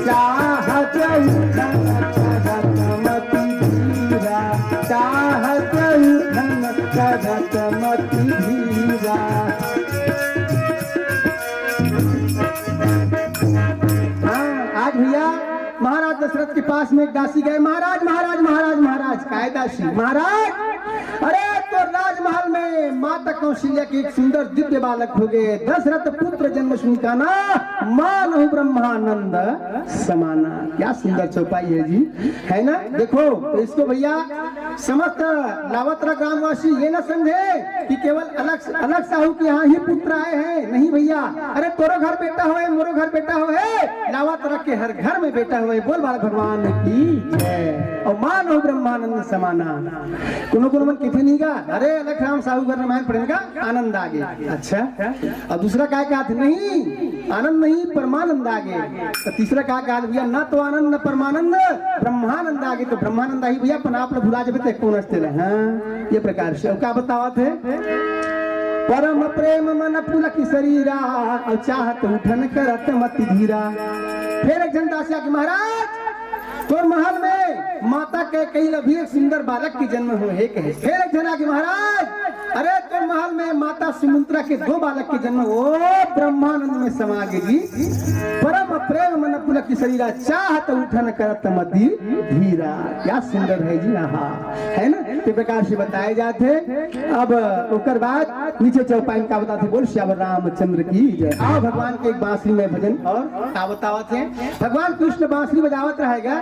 चाहत उठन करत मति धीरा, चाहत उठन करत मति धीरा। हाँ, आज भैया महाराज दशरथ के पास में एक दासी गए, महाराज, महाराज, महाराज, महाराज, काय दासी? महाराज, अरे तो राजमहल में माता कौशल्या के एक सुंदर दिव्य बालक हो गए, दशरथ पुत्र जन्म सुन काना, मानहु ब्रह्मानंद समाना। क्या सुंदर चौपाई है जी, है ना? देखो तो इसको भैया समस्त लावतरा ग्रामवासी ये न समझे कि केवल अलख, अलख साहू के यहाँ ही पुत्र आए हैं, नहीं भैया। अरे तोरो घर बेटा होए, मोरो घर बेटा होए, लावतरा के हर घर में बेटा होए। बोल बालक भगवान की जय। और मानहु ब्रह्मानंद समाना। कोनो कोनो मन किथे नहीं गा, अरे अलख राम साहू घर रामायण पढ़ने का आनंद आ गया। अच्छा, और दूसरा काय कहा था, नहीं आनंद नहीं, परमानंद आ गए। तो तीसरा का कहा भैया, ना तो आनंद, ना परमानंद, ब्रह्मानंद आ गए। तो ब्रह्मानंद आई भैया, अपन आप ला भुला जबे ते कौन हंसते ले। हाँ, ये प्रकार से। और का बतावत है, परम प्रेम मन पुलक शरीरा, और चाहत उठन करत मति धीरा। फिर एक जन दासिया के, महाराज, तोर महल में माता कैकेयी ल भी एक सुंदर बालक के जन्म होए हे कहे। फिर एक झन आगे, महाराज, अरे तोर महल में माता सुमित्रा के दो बालक के जन्म, ओ ब्रह्मानंद में समा गे जी। परम प्रेम मन पुलक शरीरा, चाहत उठन करत मति धीरा। क्या सुंदर है जी, आहा, है ना? तो प्रकार से बताए जाते। अब ओकर बाद नीचे चौपाई में का बताते, बोल सियावर रामचंद्र की जय। आओ भगवान के एक बांसुरी में भजन और का बतावत है, भगवान कृष्ण बांसुरी बजावत रहेगा।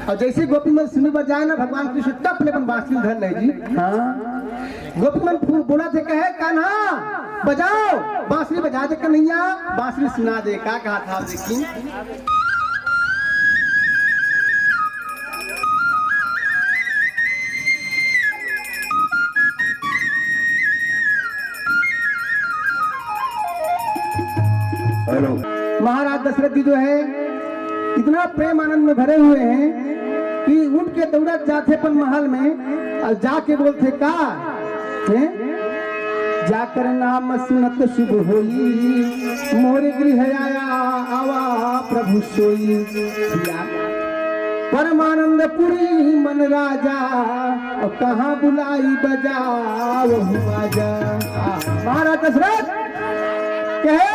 और जैसे गोपी मन सुने बर जाए ना, भगवान कृष्ण टप ले अपन बांसुरी धर ले जी। हाँ, गोपी मन फूल बोला थे, कहे, कान्हा बजाओ, बांसुरी बजा दे कन्हैया, बांसुरी सुना दे। का कहा था देखी। हेलो। महाराज दशरथ जी जो है इतना प्रेम आनंद में भरे हुए हैं कि उठ के दौड़त जाथे अपन महल में और जाके बोलथे का, हैं? जाकर नाम सुनत शुभ होई, मोर गृह आया आवा प्रभु सोई। भैया, परमानंदपुरी मन राजा, और कहाँ बुलाई बजा वहु बाजा। आ, महाराज दशरथ कहे,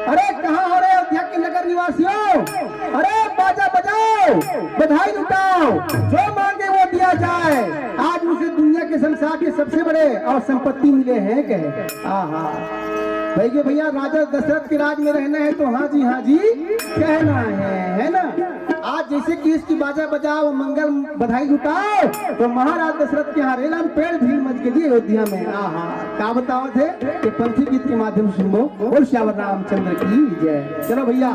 अरे कहाँ हो रे अयोध्या के नगर निवासियों, अरे बाजा बजाओ, बधाई लुटाओ, जो मांगे वो दिया जाए। आज मुझे दुनिया के संसार के सबसे बड़े और संपत्ति मिले हैं कहे। आहा, भाई के भैया, राजा दशरथ के राज में रहना है तो हाँ जी, हाँ जी कहना है, है ना? आज जैसे कि इसकी बाजा बजाओ, मंगल बधाई लुटाओ, तो महाराज दशरथ के यहाँ रेला में पेड़ भीड़ मच गई अयोध्या में। आहा, का बतावत है कि पंथी गीत के माध्यम से सुनबो। बोल सियावर रामचंद्र की जय। चलो भैया,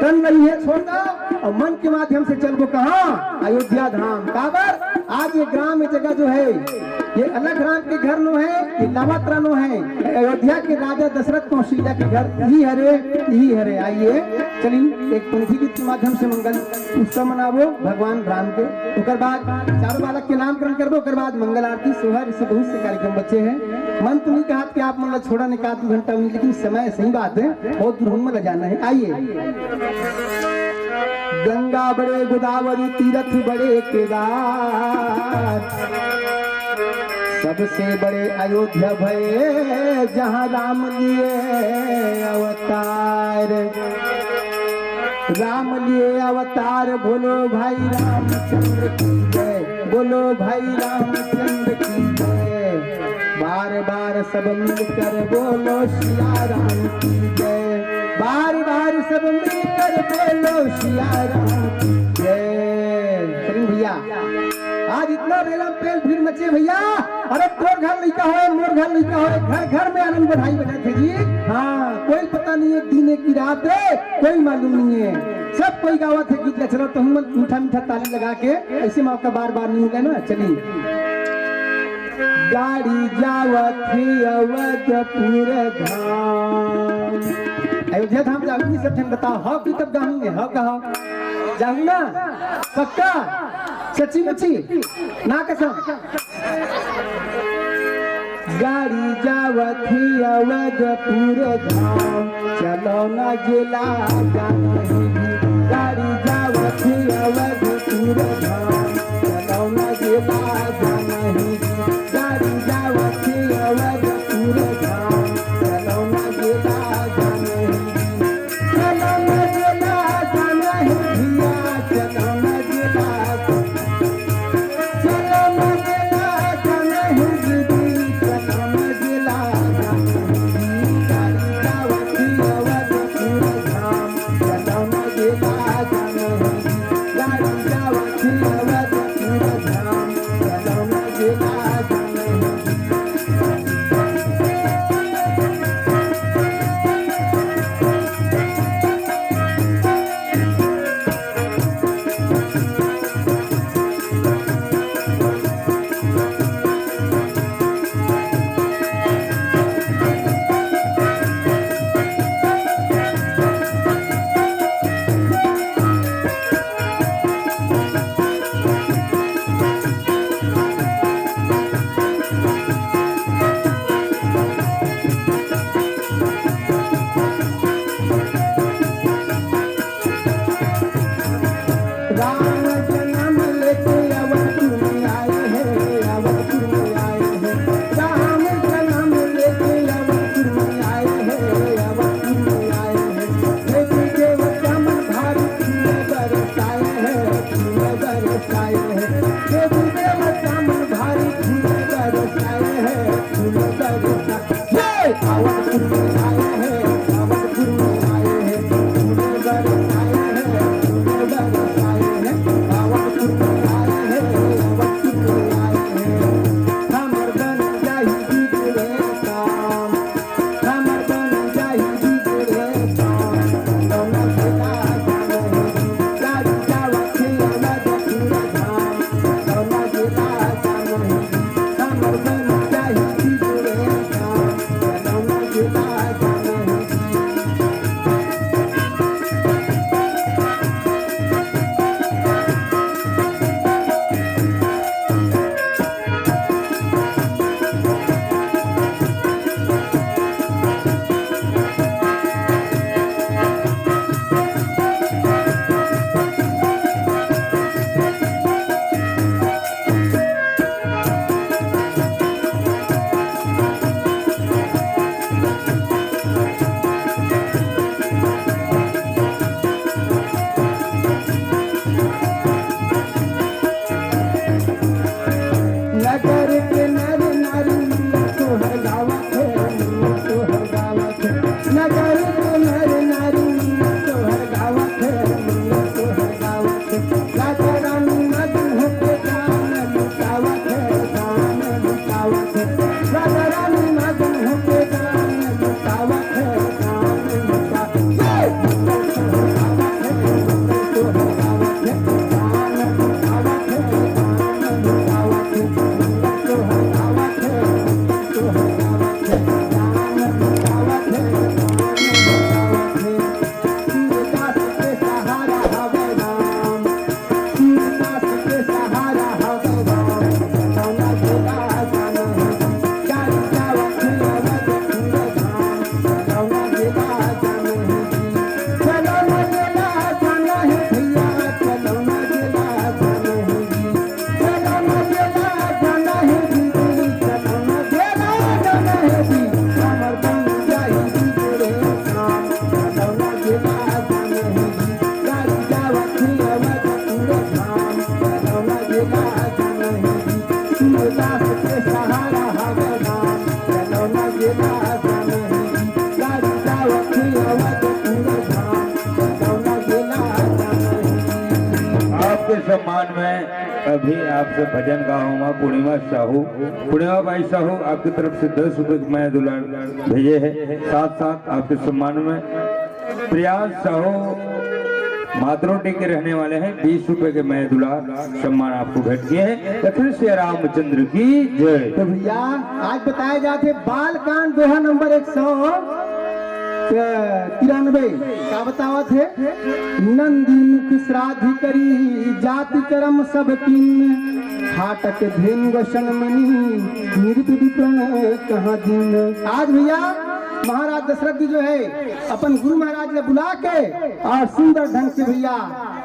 तन नहीं है छोड़ना और मन के माध्यम से चलबो कहाँ? अयोध्या धाम। काबर आज ये ग्राम, ये जगह जो है, ये अलख राम के घर नो है, ये लावत रानो है। अयोध्या के राजा दशरथ कौशल्या के घर ही हरे, ही हरे। आइए, चलिए एक पंथी गीत के माध्यम से मंगल उत्सव मनाबो भगवान राम के। ओकर बाद चारों बालक के नामकरण करबो, ओकर बाद मंगल आरती, सोहर, इसे बहुत से कार्यक्रम बचे हैं। मन तो नहीं कहा कि आप मन ला छोड़ा नहीं, का दो घंटा हुई, लेकिन समय सही बात है, बहुत दूर हम ला जाना है। आइए। गंगा बड़े गोदावरी तीरथ बड़े केदार, सबसे बड़े अयोध्या भये जहाँ राम लिए अवतार। राम लिए अवतार, बोलो भाई रामचंद्र की जय, बोलो भाई रामचंद्र की जय। बार बार सब मिलकर बोलो सिया राम की जय, बार बार सब मिलकर बोलो सिया राम की जय। करीम भैया, आज इतना रेला पेल भीड़ मचे भैया। अरे तोर घर लइका होय, मोर घर लइका होय, घर घर में आनंद बधाई बजत हे जी। हाँ, कोई पता नहीं है दिन की रात है, कोई मालूम नहीं है। सब कोई गावत हे गीत ला। चलो तुम मन मीठा मीठा ताली लगा के, ऐसे मौका बार बार नहीं मिले ना। चलिए। गाड़ी जावत हे अवधपुर धाम। अयोध्या धाम जाहू जी, सब जन बताओ, हव कि तब गाहू में, हव कहा? जाहू ना? पक्का? सच्ची मुच्ची? ना कसम? गाड़ी जावत हे अवधपुर धाम, चलो न जिला जाना ही। गाड़ी जावत हे अवधपुर धाम, चलो न जिला जाना ही। गाड़ी जावत हे अवधपुर धाम, चलो न जिला जाना ही। चलो न जिला जाना ही भैया, चलो न जिला, चलो न जिला जाना ही दीदी, चलो न जिला जाना ही। गाड़ी जावत हे अवधपुर धाम, चलो न जिला जाना ही। गाड़ी जावत हे अवधपुर धाम, चलो न जिला जाना ही। आपके सम्मान में अभी आपसे भजन गाऊंगा। पूर्णिमा साहू, पूर्णिमा बाई साहू, आपकी तरफ से दस रुपए की मया दुलार भेजे है। साथ साथ आपके सम्मान में प्रियांश साहू मातरोटी के रहने वाले हैं, बीस रुपए के मया दुलार सम्मान आपको भेंट किए हैं। लखन सिया रामचंद्र की जय। तो भैया, आज बताए जात हे बालकांड दोहा नंबर एक सौ तिरानबे। का बतावत हे? नंदी मुख श्राद्ध करी जाति कर्म सब कीन, हाटक धेनु वसन मनी नृप विप्र कहाँ दीन। आज भैया, महाराज दशरथ जी जो है, अपन गुरु महाराज ले बुला के और सुंदर ढंग से भैया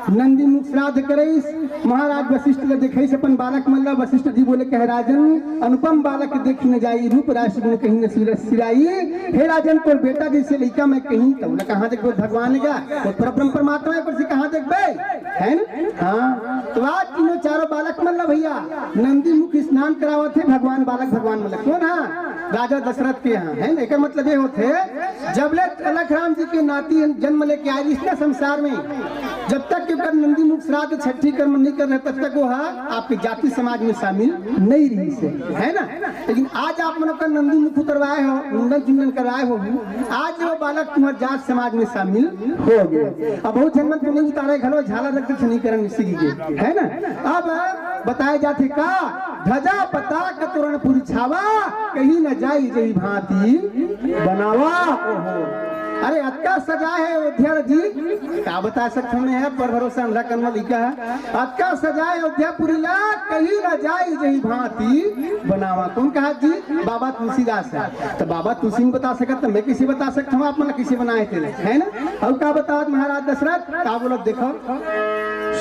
नंदी मुख श्राद्ध करइस। महाराज वशिष्ठ ले देखइस अपन बालक मन ला। वशिष्ठ जी बोले, कहे राजन, अनुपम बालक देखि न जाई, रूप राशि गुण कहीं न सिर-, सिराई। हे राजन, तोर बेटा जैसे लइका मैं कहीं तो न कहाँ देखबे भगवान का, वो परब्रह्म परमात्मा है, पर से कहाँ देखबे, है ना? हाँ, तो आज तीनों चारों बालक मन ला भैया नंदी मुख स्नान करावत हे भगवान, बालक भगवान मन ला। कौन? हाँ, राजा दशरथ के यहाँ, है ना? एकर मतलब ये होत हे, जब ले अलख राम जी के नाती जन्म लेके आए इस ना संसार में, जब तक के ओकर नंदी मुख श्राद्ध छठी कर्म नहीं कर रहे, तब तक वो हा आपके जाति समाज में शामिल नहीं रहिस हे, है ना? लेकिन आज आप मन ओकर नंदी मुख उतरवाए हो, मुंडन चुंडन करवाए हो, आज वो बालक तुम्हारे जात समाज में शामिल हो गए। अब बहुत झन मन तो नहीं उतारे, घलो झाला रख के नहीं करन इसी के, है ना? अब बताए जात हे का, ध्वजा पताक तोरण पुरछावा, कहीं न जाई जही भांति बनावा। ओहो, अरे अतका सजाए हे अयोध्या जी, का बता सकत हंव मैं, पर भरोसा अंधा करना लइका हे। अतका सजाए अयोध्या पुरी ला, कहीं न जाई जही भांति बनावा। कौन कहा जी? बाबा तुलसीदास हे। तो बाबा तुलसी नहीं बता सकत, तो मैं कइसे बता सकत हंव आप मन कइसे बनाए हे तेला, है ना? अउ का बतावत महाराज दशरथ, का बोलत देखो,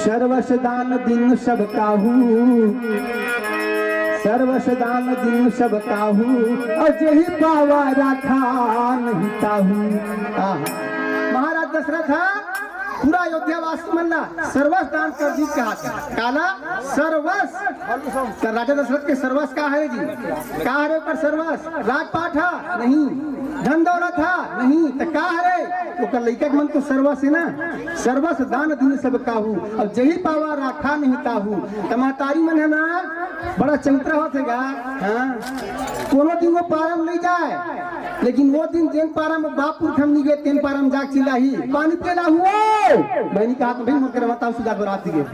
सर्वस दान दीन सब काहू, सर्वस दान दीन सब काहू, अउ जेहि पावा राखा नहीं ताहू। आहा। महाराज दशरथ हा पूरा अयोध्या वासी मन ला सर्वस दान कर दीस कहा था। काला? सर्वस। तो राजा दशरथ के सर्वस का हरे जी? का हरे ओकर सर्वस? राजपाट हा? नहीं। धन दौलत हा? नहीं। तो का हरे? ओकर लइका के मन तो सर्वस हे ना, सर्वस दान दीन सब काहू, अउ जेहि पावा राखा नहीं ताहू। त महतारी मन हे ना, बड़ा चौतरा होत हे गा। हाँ, कोनो दिन वो पारम नहीं जाए, लेकिन वो दिन जेन पारम बाप पुरखा नहीं गए, तेन पारम जाके चिल्लाही, "पानी पिए ला हुओ।" मैं नहीं कहा तो भाई, मोर के रवा ताऊ सुधा को रात दिए।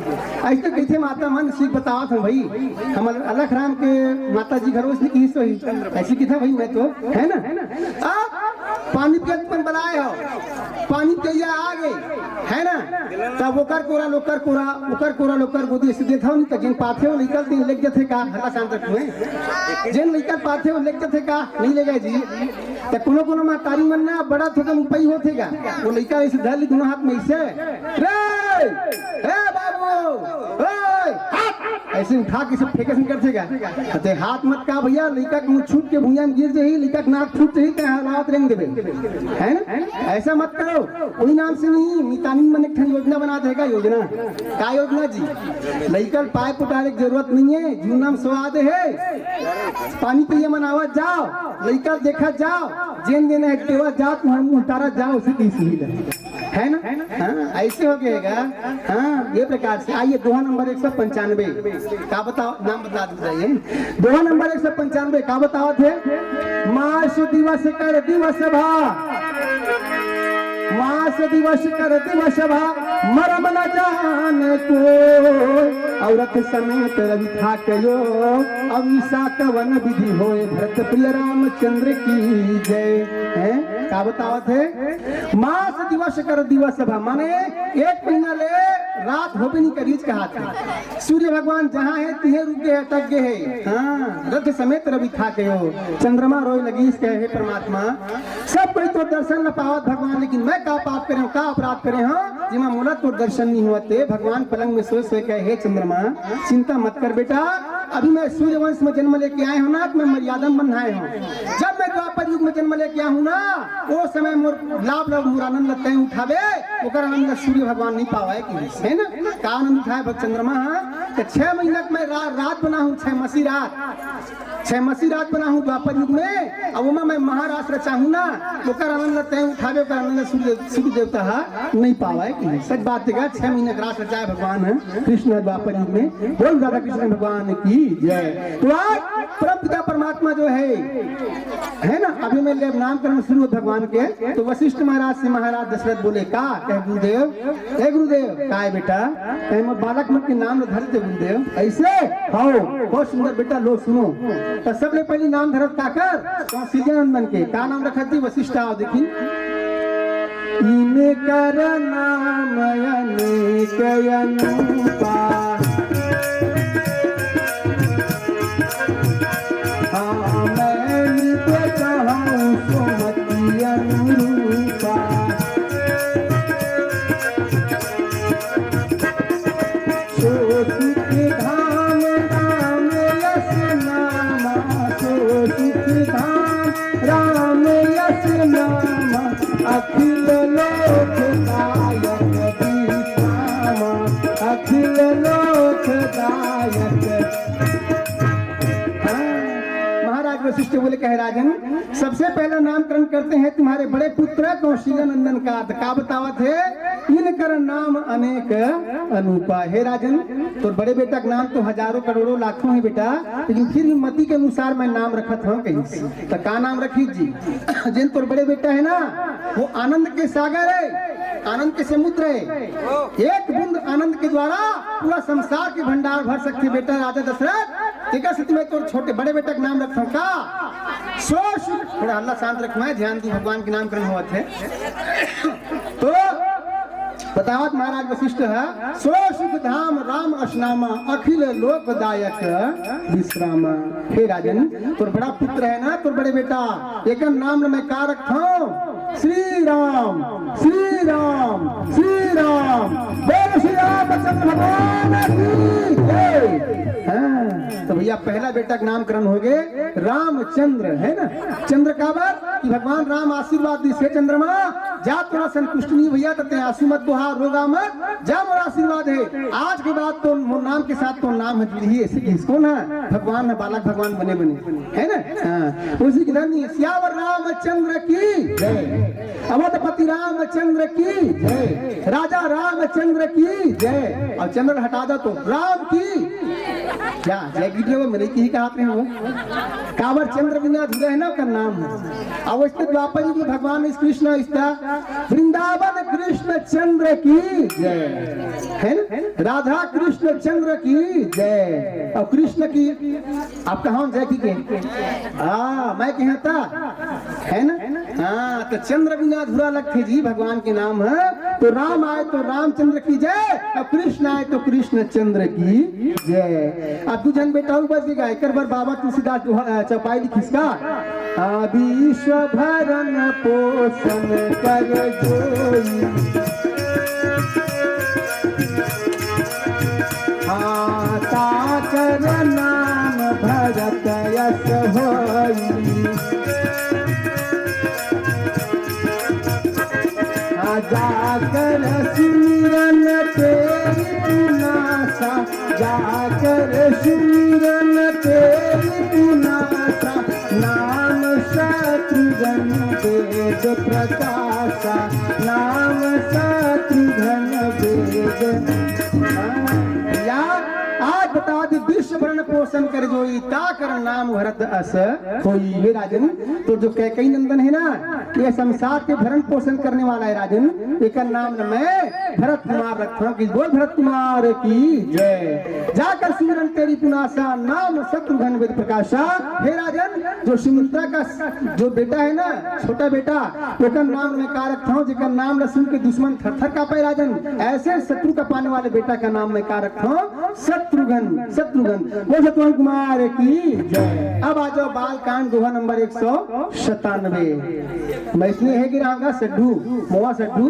ऐसे तो कइसे माता मन सीख बतावत हंव भाई, हमर अलख राम के माता जी घरो इसने की सोही। ऐसी किथा भाई मैं तो, है ना? आप पानी पिए तुमन बनाए हो, पानी पिया आ गए, है ना? तब ओकर कोरा लोकर कोरा, ओकर कोरा लोकर गोदी ऐसे देत हो, नहीं तो जिन पाथे हो लइका दिन लेके जथे का, हल्ला शांत रखो, हैं? जिन लइका पाथे हो लेके जथे का, नहीं ले गए जी। तो कोनो कोनो महतारी मन ना बड़ा थोकन उपाय होथे का, वो लइका ऐसे धर ली दोनों हाथ में ऐसे, "रे, ए बाबू, ओए, हाथ!" ऐसे उठा के सब फेंके से करथे का। कहते, "हाथ मत का भैया, लइका कहूँ छूट के भुइयां में गिर जाही, लइका के नाक फूट जाही, तैं हालात रेंग देबे, है ना? ऐसा मत करो।" वही नाम से नहीं, मितानिन मन एक ठन योजना बना देगा, योजना। का योजना जी? लइका ल पाए पुटारे के जरूरत नहीं है, जूना म सोवा दे हे, पानी पिए मन आवत जाओ, लइका ल देखत जाओ, जेन देना है देवत जाओ, तुम्हारा मुंह उतारा जाओ, उसी की सुविधा। है ना? हाँ, ऐसे हो गएगा। हाँ, ये प्रकार से। आइए, दोहा नंबर एक सौ पंचानबे। का बताओ, नाम बता दीजिए। दोहा नंबर एक सौ पंचानबे का बतावत हे? मास दिवस कर दिवस भा, मास दिवस कर दिवस भा, मरम न जाने को, अउ रथ समेत रवि थाकयो, अउ निसा कवन विधि होय, भरत प्रिय रामचंद्र की जय। हैं? का बतावत हे? मास दिवस कर दिवस भा, माने एक महीना ले रात होबे नहीं करिस कहा था। सूर्य भगवान जहाँ है, तिहे रुक गए, अटक गए है। हाँ, रथ समेत रवि थाकयो, चंद्रमा रोय लगिस कहे, "हे परमात्मा, सब कोई तो दर्शन न पावत भगवान, लेकिन मैं का पाप करे हंव, का अपराध करे हंव, जेमा मोला तो दर्शन नहीं होवत हे।" भगवान पलंग में सोए सोए कहे, "हे चंद्रमा, चिंता मत कर बेटा, अभी मैं सूर्यवंश में जन्म लेके आए हंव ना, तो मैं मर्यादा में बंधाए हंव। जब मैं द्वापर युग में जन्म लेके आए हंव ना, वो समय मोर लाभ ला, मोर आनंद ला तैं उठाबे, ओकर आनंद ला सूर्य भगवान नहीं पावे," कहिस, है ना? का आनंद उठाए भग चंद्रमा? हाँ, त छह महीना के मैं रा-, रात बनाहूँ, छह मसी रात, छह मसी रात बनाहूँ द्वापर युग में, अउ ओमा मैं महारास रचाहूँ ना, ओकर आनंद ल तैं उठाबे, ओकर आनंद ल सूर्य, सूर्य देवता ह नइ पावय। कि सच बात हे गा, छह महीना के रास रचाय भगवान ह कृष्ण ह द्वापर युग में। बोल राधा कृष्ण भगवान की जय। तो आज परम पिता परमात्मा जो है, है ना, अभी मैं ले नामकरण शुरू हो भगवान के, तो वशिष्ठ महाराज से महाराज दशरथ बोले, का कहे गुरुदेव, ए गुरुदेव, काय बेटा, कहे मोर बालक मन के नाम ल धर दे गुरुदेव। ऐसे? हव, बहुत सुंदर बेटा, लो सुनो। तो सबले पहली नाम धरत काकर? कौशल्या नंदन के। का नाम रखत जी? वशिष्ठ। आओ देखी। इनकर नाम अनेक अनूपा। हाँ, मैं नृप कहूँ सुमति अनुरूपा। सो सुख धाम राम यश नामा, सो सुख धाम राम यश नामा, अखिल लोक दायक विश्रामा, अखिल लोक दायक। हाँ, महाराज वशिष्ठ बोले, कहे राजन, सबसे पहला नामकरण करते हैं तुम्हारे बड़े पुत्र कौशल्या नंदन का। त का बतावत हे? इनकर नाम अनेक अनूपा। हे राजन, तोर बड़े बेटा के नाम तो हजारों करोड़ों लाखों हे बेटा, लेकिन फिर भी मति के अनुसार मैं नाम रखत हँव कहिस। त का नाम रखिस जी? जेन तोर बड़े बेटा हे ना, वो आनंद के सागर हे, आनंद के समुद्र हे। एक बूंद आनंद के द्वारा पूरा संसार के भंडार भर सकथे बेटा राजा दशरथ। तेकर सेती मैं तोर छोटे बड़े बेटा के नाम रखत हँव का? सो सुख, थोड़ा हल्ला शांत रख, मैं ध्यान दी, भगवान के नामकरण होवत हे। तो बतावत महाराज वशिष्ठ ह, सो सुख धाम राम यश नामा, अखिल लोक दायक विश्रामा। हे राजन, तोर बड़ा पुत्र हे ना, तोर बड़े बेटा, एकर नाम ल मैं का रखत हँव? श्री राम, श्री राम, श्री राम। बोल श्री रामचंद्र भगवान की जय। हाँ, तो भैया, पहला बेटा के नामकरण हो गे रामचंद्र, हे ना? चंद्र काबर कि भगवान राम आशीर्वाद दिस हे, चंद्रमा, जा, तोला संतुष्टि नइ हे भैया, त तैं आंसू मत बहा, रोगा मत, जा, मोर आशीर्वाद हे, आज के बाद तो मोर नाम के साथ तोर नाम ह जुड़ही, अइसे कहिस कोन ह? भगवान ह, बालक भगवान बने बने, हे ना? हाँ, उसी के धन सियावर रामचंद्र की जय, अवधपति रामचंद्र की जय, राजा रामचंद्र की जय। अउ चंद्र हटा दो तो राम की, क्या जय की जय, मैं नइ कहिस, कहात रहे हँव। काबर चंद्र बिना अधूरा हे ना, ओकर नाम ह। अउ वइसने द्वापर युग में भगवान श्री कृष्ण, इस तरह वृंदावन कृष्ण चंद्र की जय, हे ना? राधा कृष्ण चंद्र की जय। अउ कृष्ण की, आप कहा जय की के? हाँ, मैं कहा था, हे ना? हाँ, त चंद्र बिना अधूरा लगथे जी भगवान के नाम ह। तो राम आय तो रामचंद्र की जय, अउ कृष्ण आय तो कृष्ण चंद्र की जय। अब दू झन बेटा अउ बच गे, एकर बर बाबा तुलसीदास दोहा, अ, चौपाई लिखिस का? आ, विश्व भरण पोषण कर जोई, हाँ, ताकर नाम भरत यश होई। हाँ, जाकर सुमिरन तेरी पुनासा, जाकर सुमिरन तेरी पुनासा, नाम शत्रुघ्न वेद प्रकाशा, नाम शत्रुघ्न वेद। या आज बता दे, विश्व भरण पोषण कर जोई, ताकर नाम भरत यश होई। हे राजन, तो जो कैकई नंदन हे ना, ये संसार के भरण पोषण करने वाला हे राजन, एकर नाम न मैं भरत कुमार रखत हँव। कि बोल भरत कुमार की जय। जाकर सुमिरन तेरी पुनासा, नाम शत्रुघ्न वेद प्रकाशा। हे राजन, जो सुमित्रा का जो बेटा हे ना, छोटा बेटा, ओकर नाम मैं का रखत हँव, जेकर नाम ल सुन के दुश्मन थर थर काँपय राजन, अइसे शत्रु का पाने वाले बेटा का नाम मैं का रखत हँव, शत्रुघ्न, शत्रुघ्न। बोल शत्रुघ्न कुमार की जय। अब आ जाओ बाल कांड दोहा नंबर एक सौ सत्तानवे। मैं इसने हे गिराऊंगा सड्डू, मोवा सड्डू।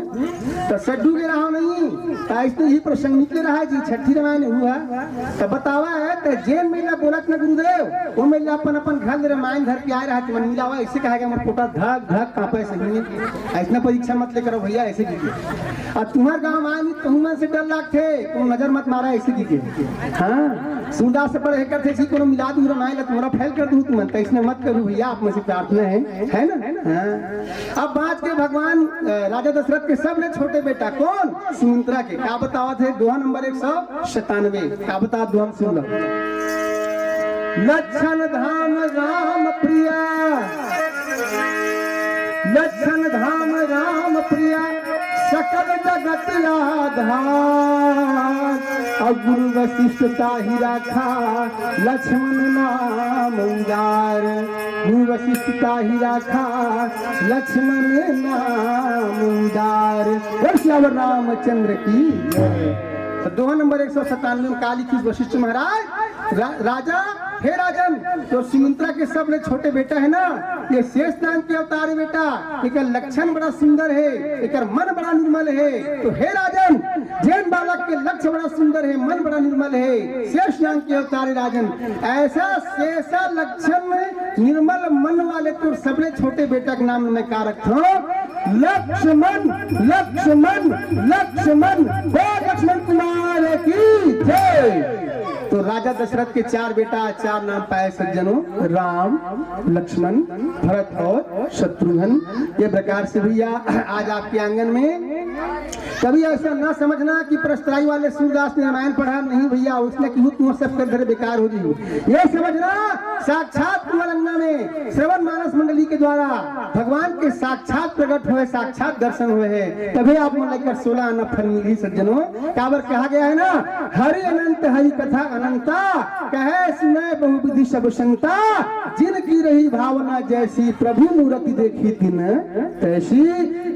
त सड्डू के रहा नहीं, त अइसने ही प्रसंग निकले रहा जी, छठी रामायण हुआ। त बतावा हे, त जेन महिला बोलत न गुरुदेव, वो मेर अपन अपन घर ले रामायण धर के आए रहा, तुमन मिलावा, ऐसे कहा कि हमर पोटा धक धक कांपे सही में। ऐसना परीक्षा मत ले करो भैया, ऐसे कीजिए। अब तुम्हार गांव आए नहीं, तुमन से डर लागथे, तुम नजर मत मारा, ऐसे कीजिए। हाँ, सूरदास से पढ़े करथे, ऐसी कोनो मिला दूं रामायण ला, तुम्हारा फेल कर दूं तुमन, तो इसने मत करू भैया, आप में से प्रार्थना है, है ना? हाँ। अब बाँच के भगवान, अ, राजा दशरथ के सबले छोटे बेटा कौन? सुमित्रा के। का बतावत हे? दोहा नंबर एक सौ सत्तानवे। का बता, दोहा सुन लो। लक्षण धाम राम प्रिया, लक्षण धाम राम प्रिया, सकल जगत आधार। और गुरु वशिष्ठ ताहि राखा, लक्ष्मण नाम उदार। गुरु वशिष्ठ ताहि राखा, लक्ष्मण नाम उदार। बोल सियावर रामचंद्र की जय। तो दोहा नंबर एक सौ सत्तानवे में का लिखिस वशिष्ठ महाराज? रा-, राजा, हे राजन, तो सुमित्रा के सबले छोटे बेटा है ना, ये शेष नाग के अवतार है बेटा, एकर लक्षण बड़ा सुंदर है, एकर मन बड़ा निर्मल है। तो हे राजन, जेन बालक के लक्ष्य बड़ा सुंदर है, मन बड़ा निर्मल है, शेष नाग के अवतार है राजन, ऐसा शेषा लक्षण निर्मल मन वाले तोर सबले छोटे बेटा के नाम मैं का रखथों? लक्ष्मण, लक्ष्मण, लक्ष्मण। बोल लक्ष्मण कुमार की जय। तो राजा दशरथ के चार बेटा, चार नाम पाए सज्जनों, राम, लक्ष्मण, भरत और शत्रुघ्न। ये प्रकार से भैया आज आपके आंगन में कभी ऐसा ना समझना कि प्रस्ताई वाले सूरदास ने रामायण पढ़ा, नहीं भैया, उसने कहूँ तुम सब कर धरे बेकार हो जी। ये समझना, साक्षात तुम्हारे अंगना में श्रवण मानस मंडली के द्वारा भगवान के साक्षात प्रकट हुए, साक्षात दर्शन हुए हैं, तभी आप मन ला एकर सोलह आना फल मिली सज्जनों। काबर कहा गया है ना, हरि अनंत हरि कथा अनंता, कहे सुने बहुविधि सब संता, जिनकी रही भावना जैसी, प्रभु मूरति देखी तिन तैसी।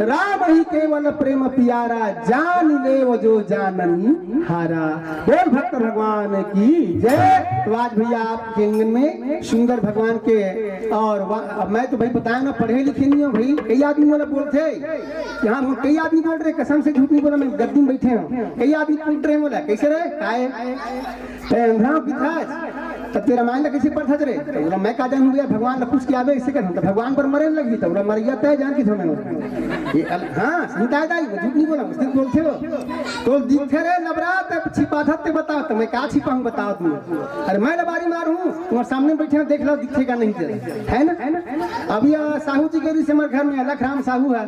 राम ही केवल प्रेम पियारा, जान लेव जो जानन हारा। बोल भक्त भगवान की जय। तो आज भैया आपके आंगन में सुंदर भगवान के, और वा-, अब मैं तो भाई बताया ना, पढ़े लिखे नहीं हो भाई, कई आदमी बोला बोलते हैं, यहाँ हम कई आदमी बोल रहे, कसम से झूठ नहीं बोला, मैं गद्दी में बैठे हूँ, कई आदमी पूछ रहे हैं, बोला कैसे रहे, काय? तैं अंधरा हो किथस? तब तें रामायण ला कइसे पढ़थस रे? त बोला, मैं का जानहूँ भैया, भगवान ला पूछ के आबे, अइसे करहूँ। त भगवान बर मरे लगही, त बोला, मरइया तैं जान किथस मैं। ये अल-, हाँ, सुनता है दाई, मैं झूठ नहीं बोला, उसने बोलथे हो। तो दिखथे रे लबरा, तब छिपाथस ते बता, त मैं का छिपाहूँ बताओ तुम। अरे मैं लबारी मारहूँ, तुम्हारे सामने बैठे हो, देख लो, दिखेगा नहीं तेरा। है ना? अभी, आ, साहू जी के रिहिसे हमर घर में, अलख राम साहू है।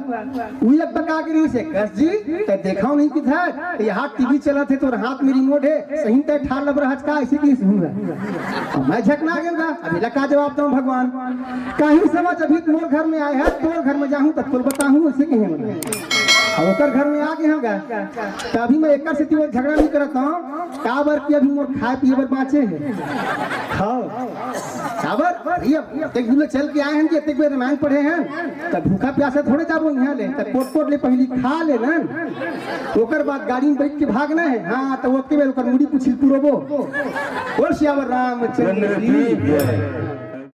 उही अब्बा का के रिहिसे, कस जी, तैं देखा नहीं किथस? ये हाथ टीवी चलत हे, तोर हाथ में रिमोट हे, सही तैं ठार लबरा हच का, अइसे किहिस हूँ। अब मैं झकना गेंव गा, अब एला का जवाब दंव भगवान? काहीं समझ, अभी मोर घर में आए हस, तोर घर में जाहूँ, तब तोर बताहूँ, अइसे कहे हंव। अब ओकर घर में आ गे हंव गा, त अभी मैं एकर सेती वो झगड़ा नहीं करत हंव, काबर कि अभी मोर खाए पिए बर बाँचे हे। हाँ, काबर? भैया, एक दिन चल के आए हन कि अतेक बेर रामायण पढ़े हन, त भूखा प्यासा थोड़े जाबो इहाँ ले, त कोट कोट ले पहिली खा ले न, ओकर बाद गाड़ी में बैठ के भागना हे। हाँ, त ओतके बेर ओकर मुड़ी पुछी ल पुरोबो। बोल सियावर रामचंद्र की जय।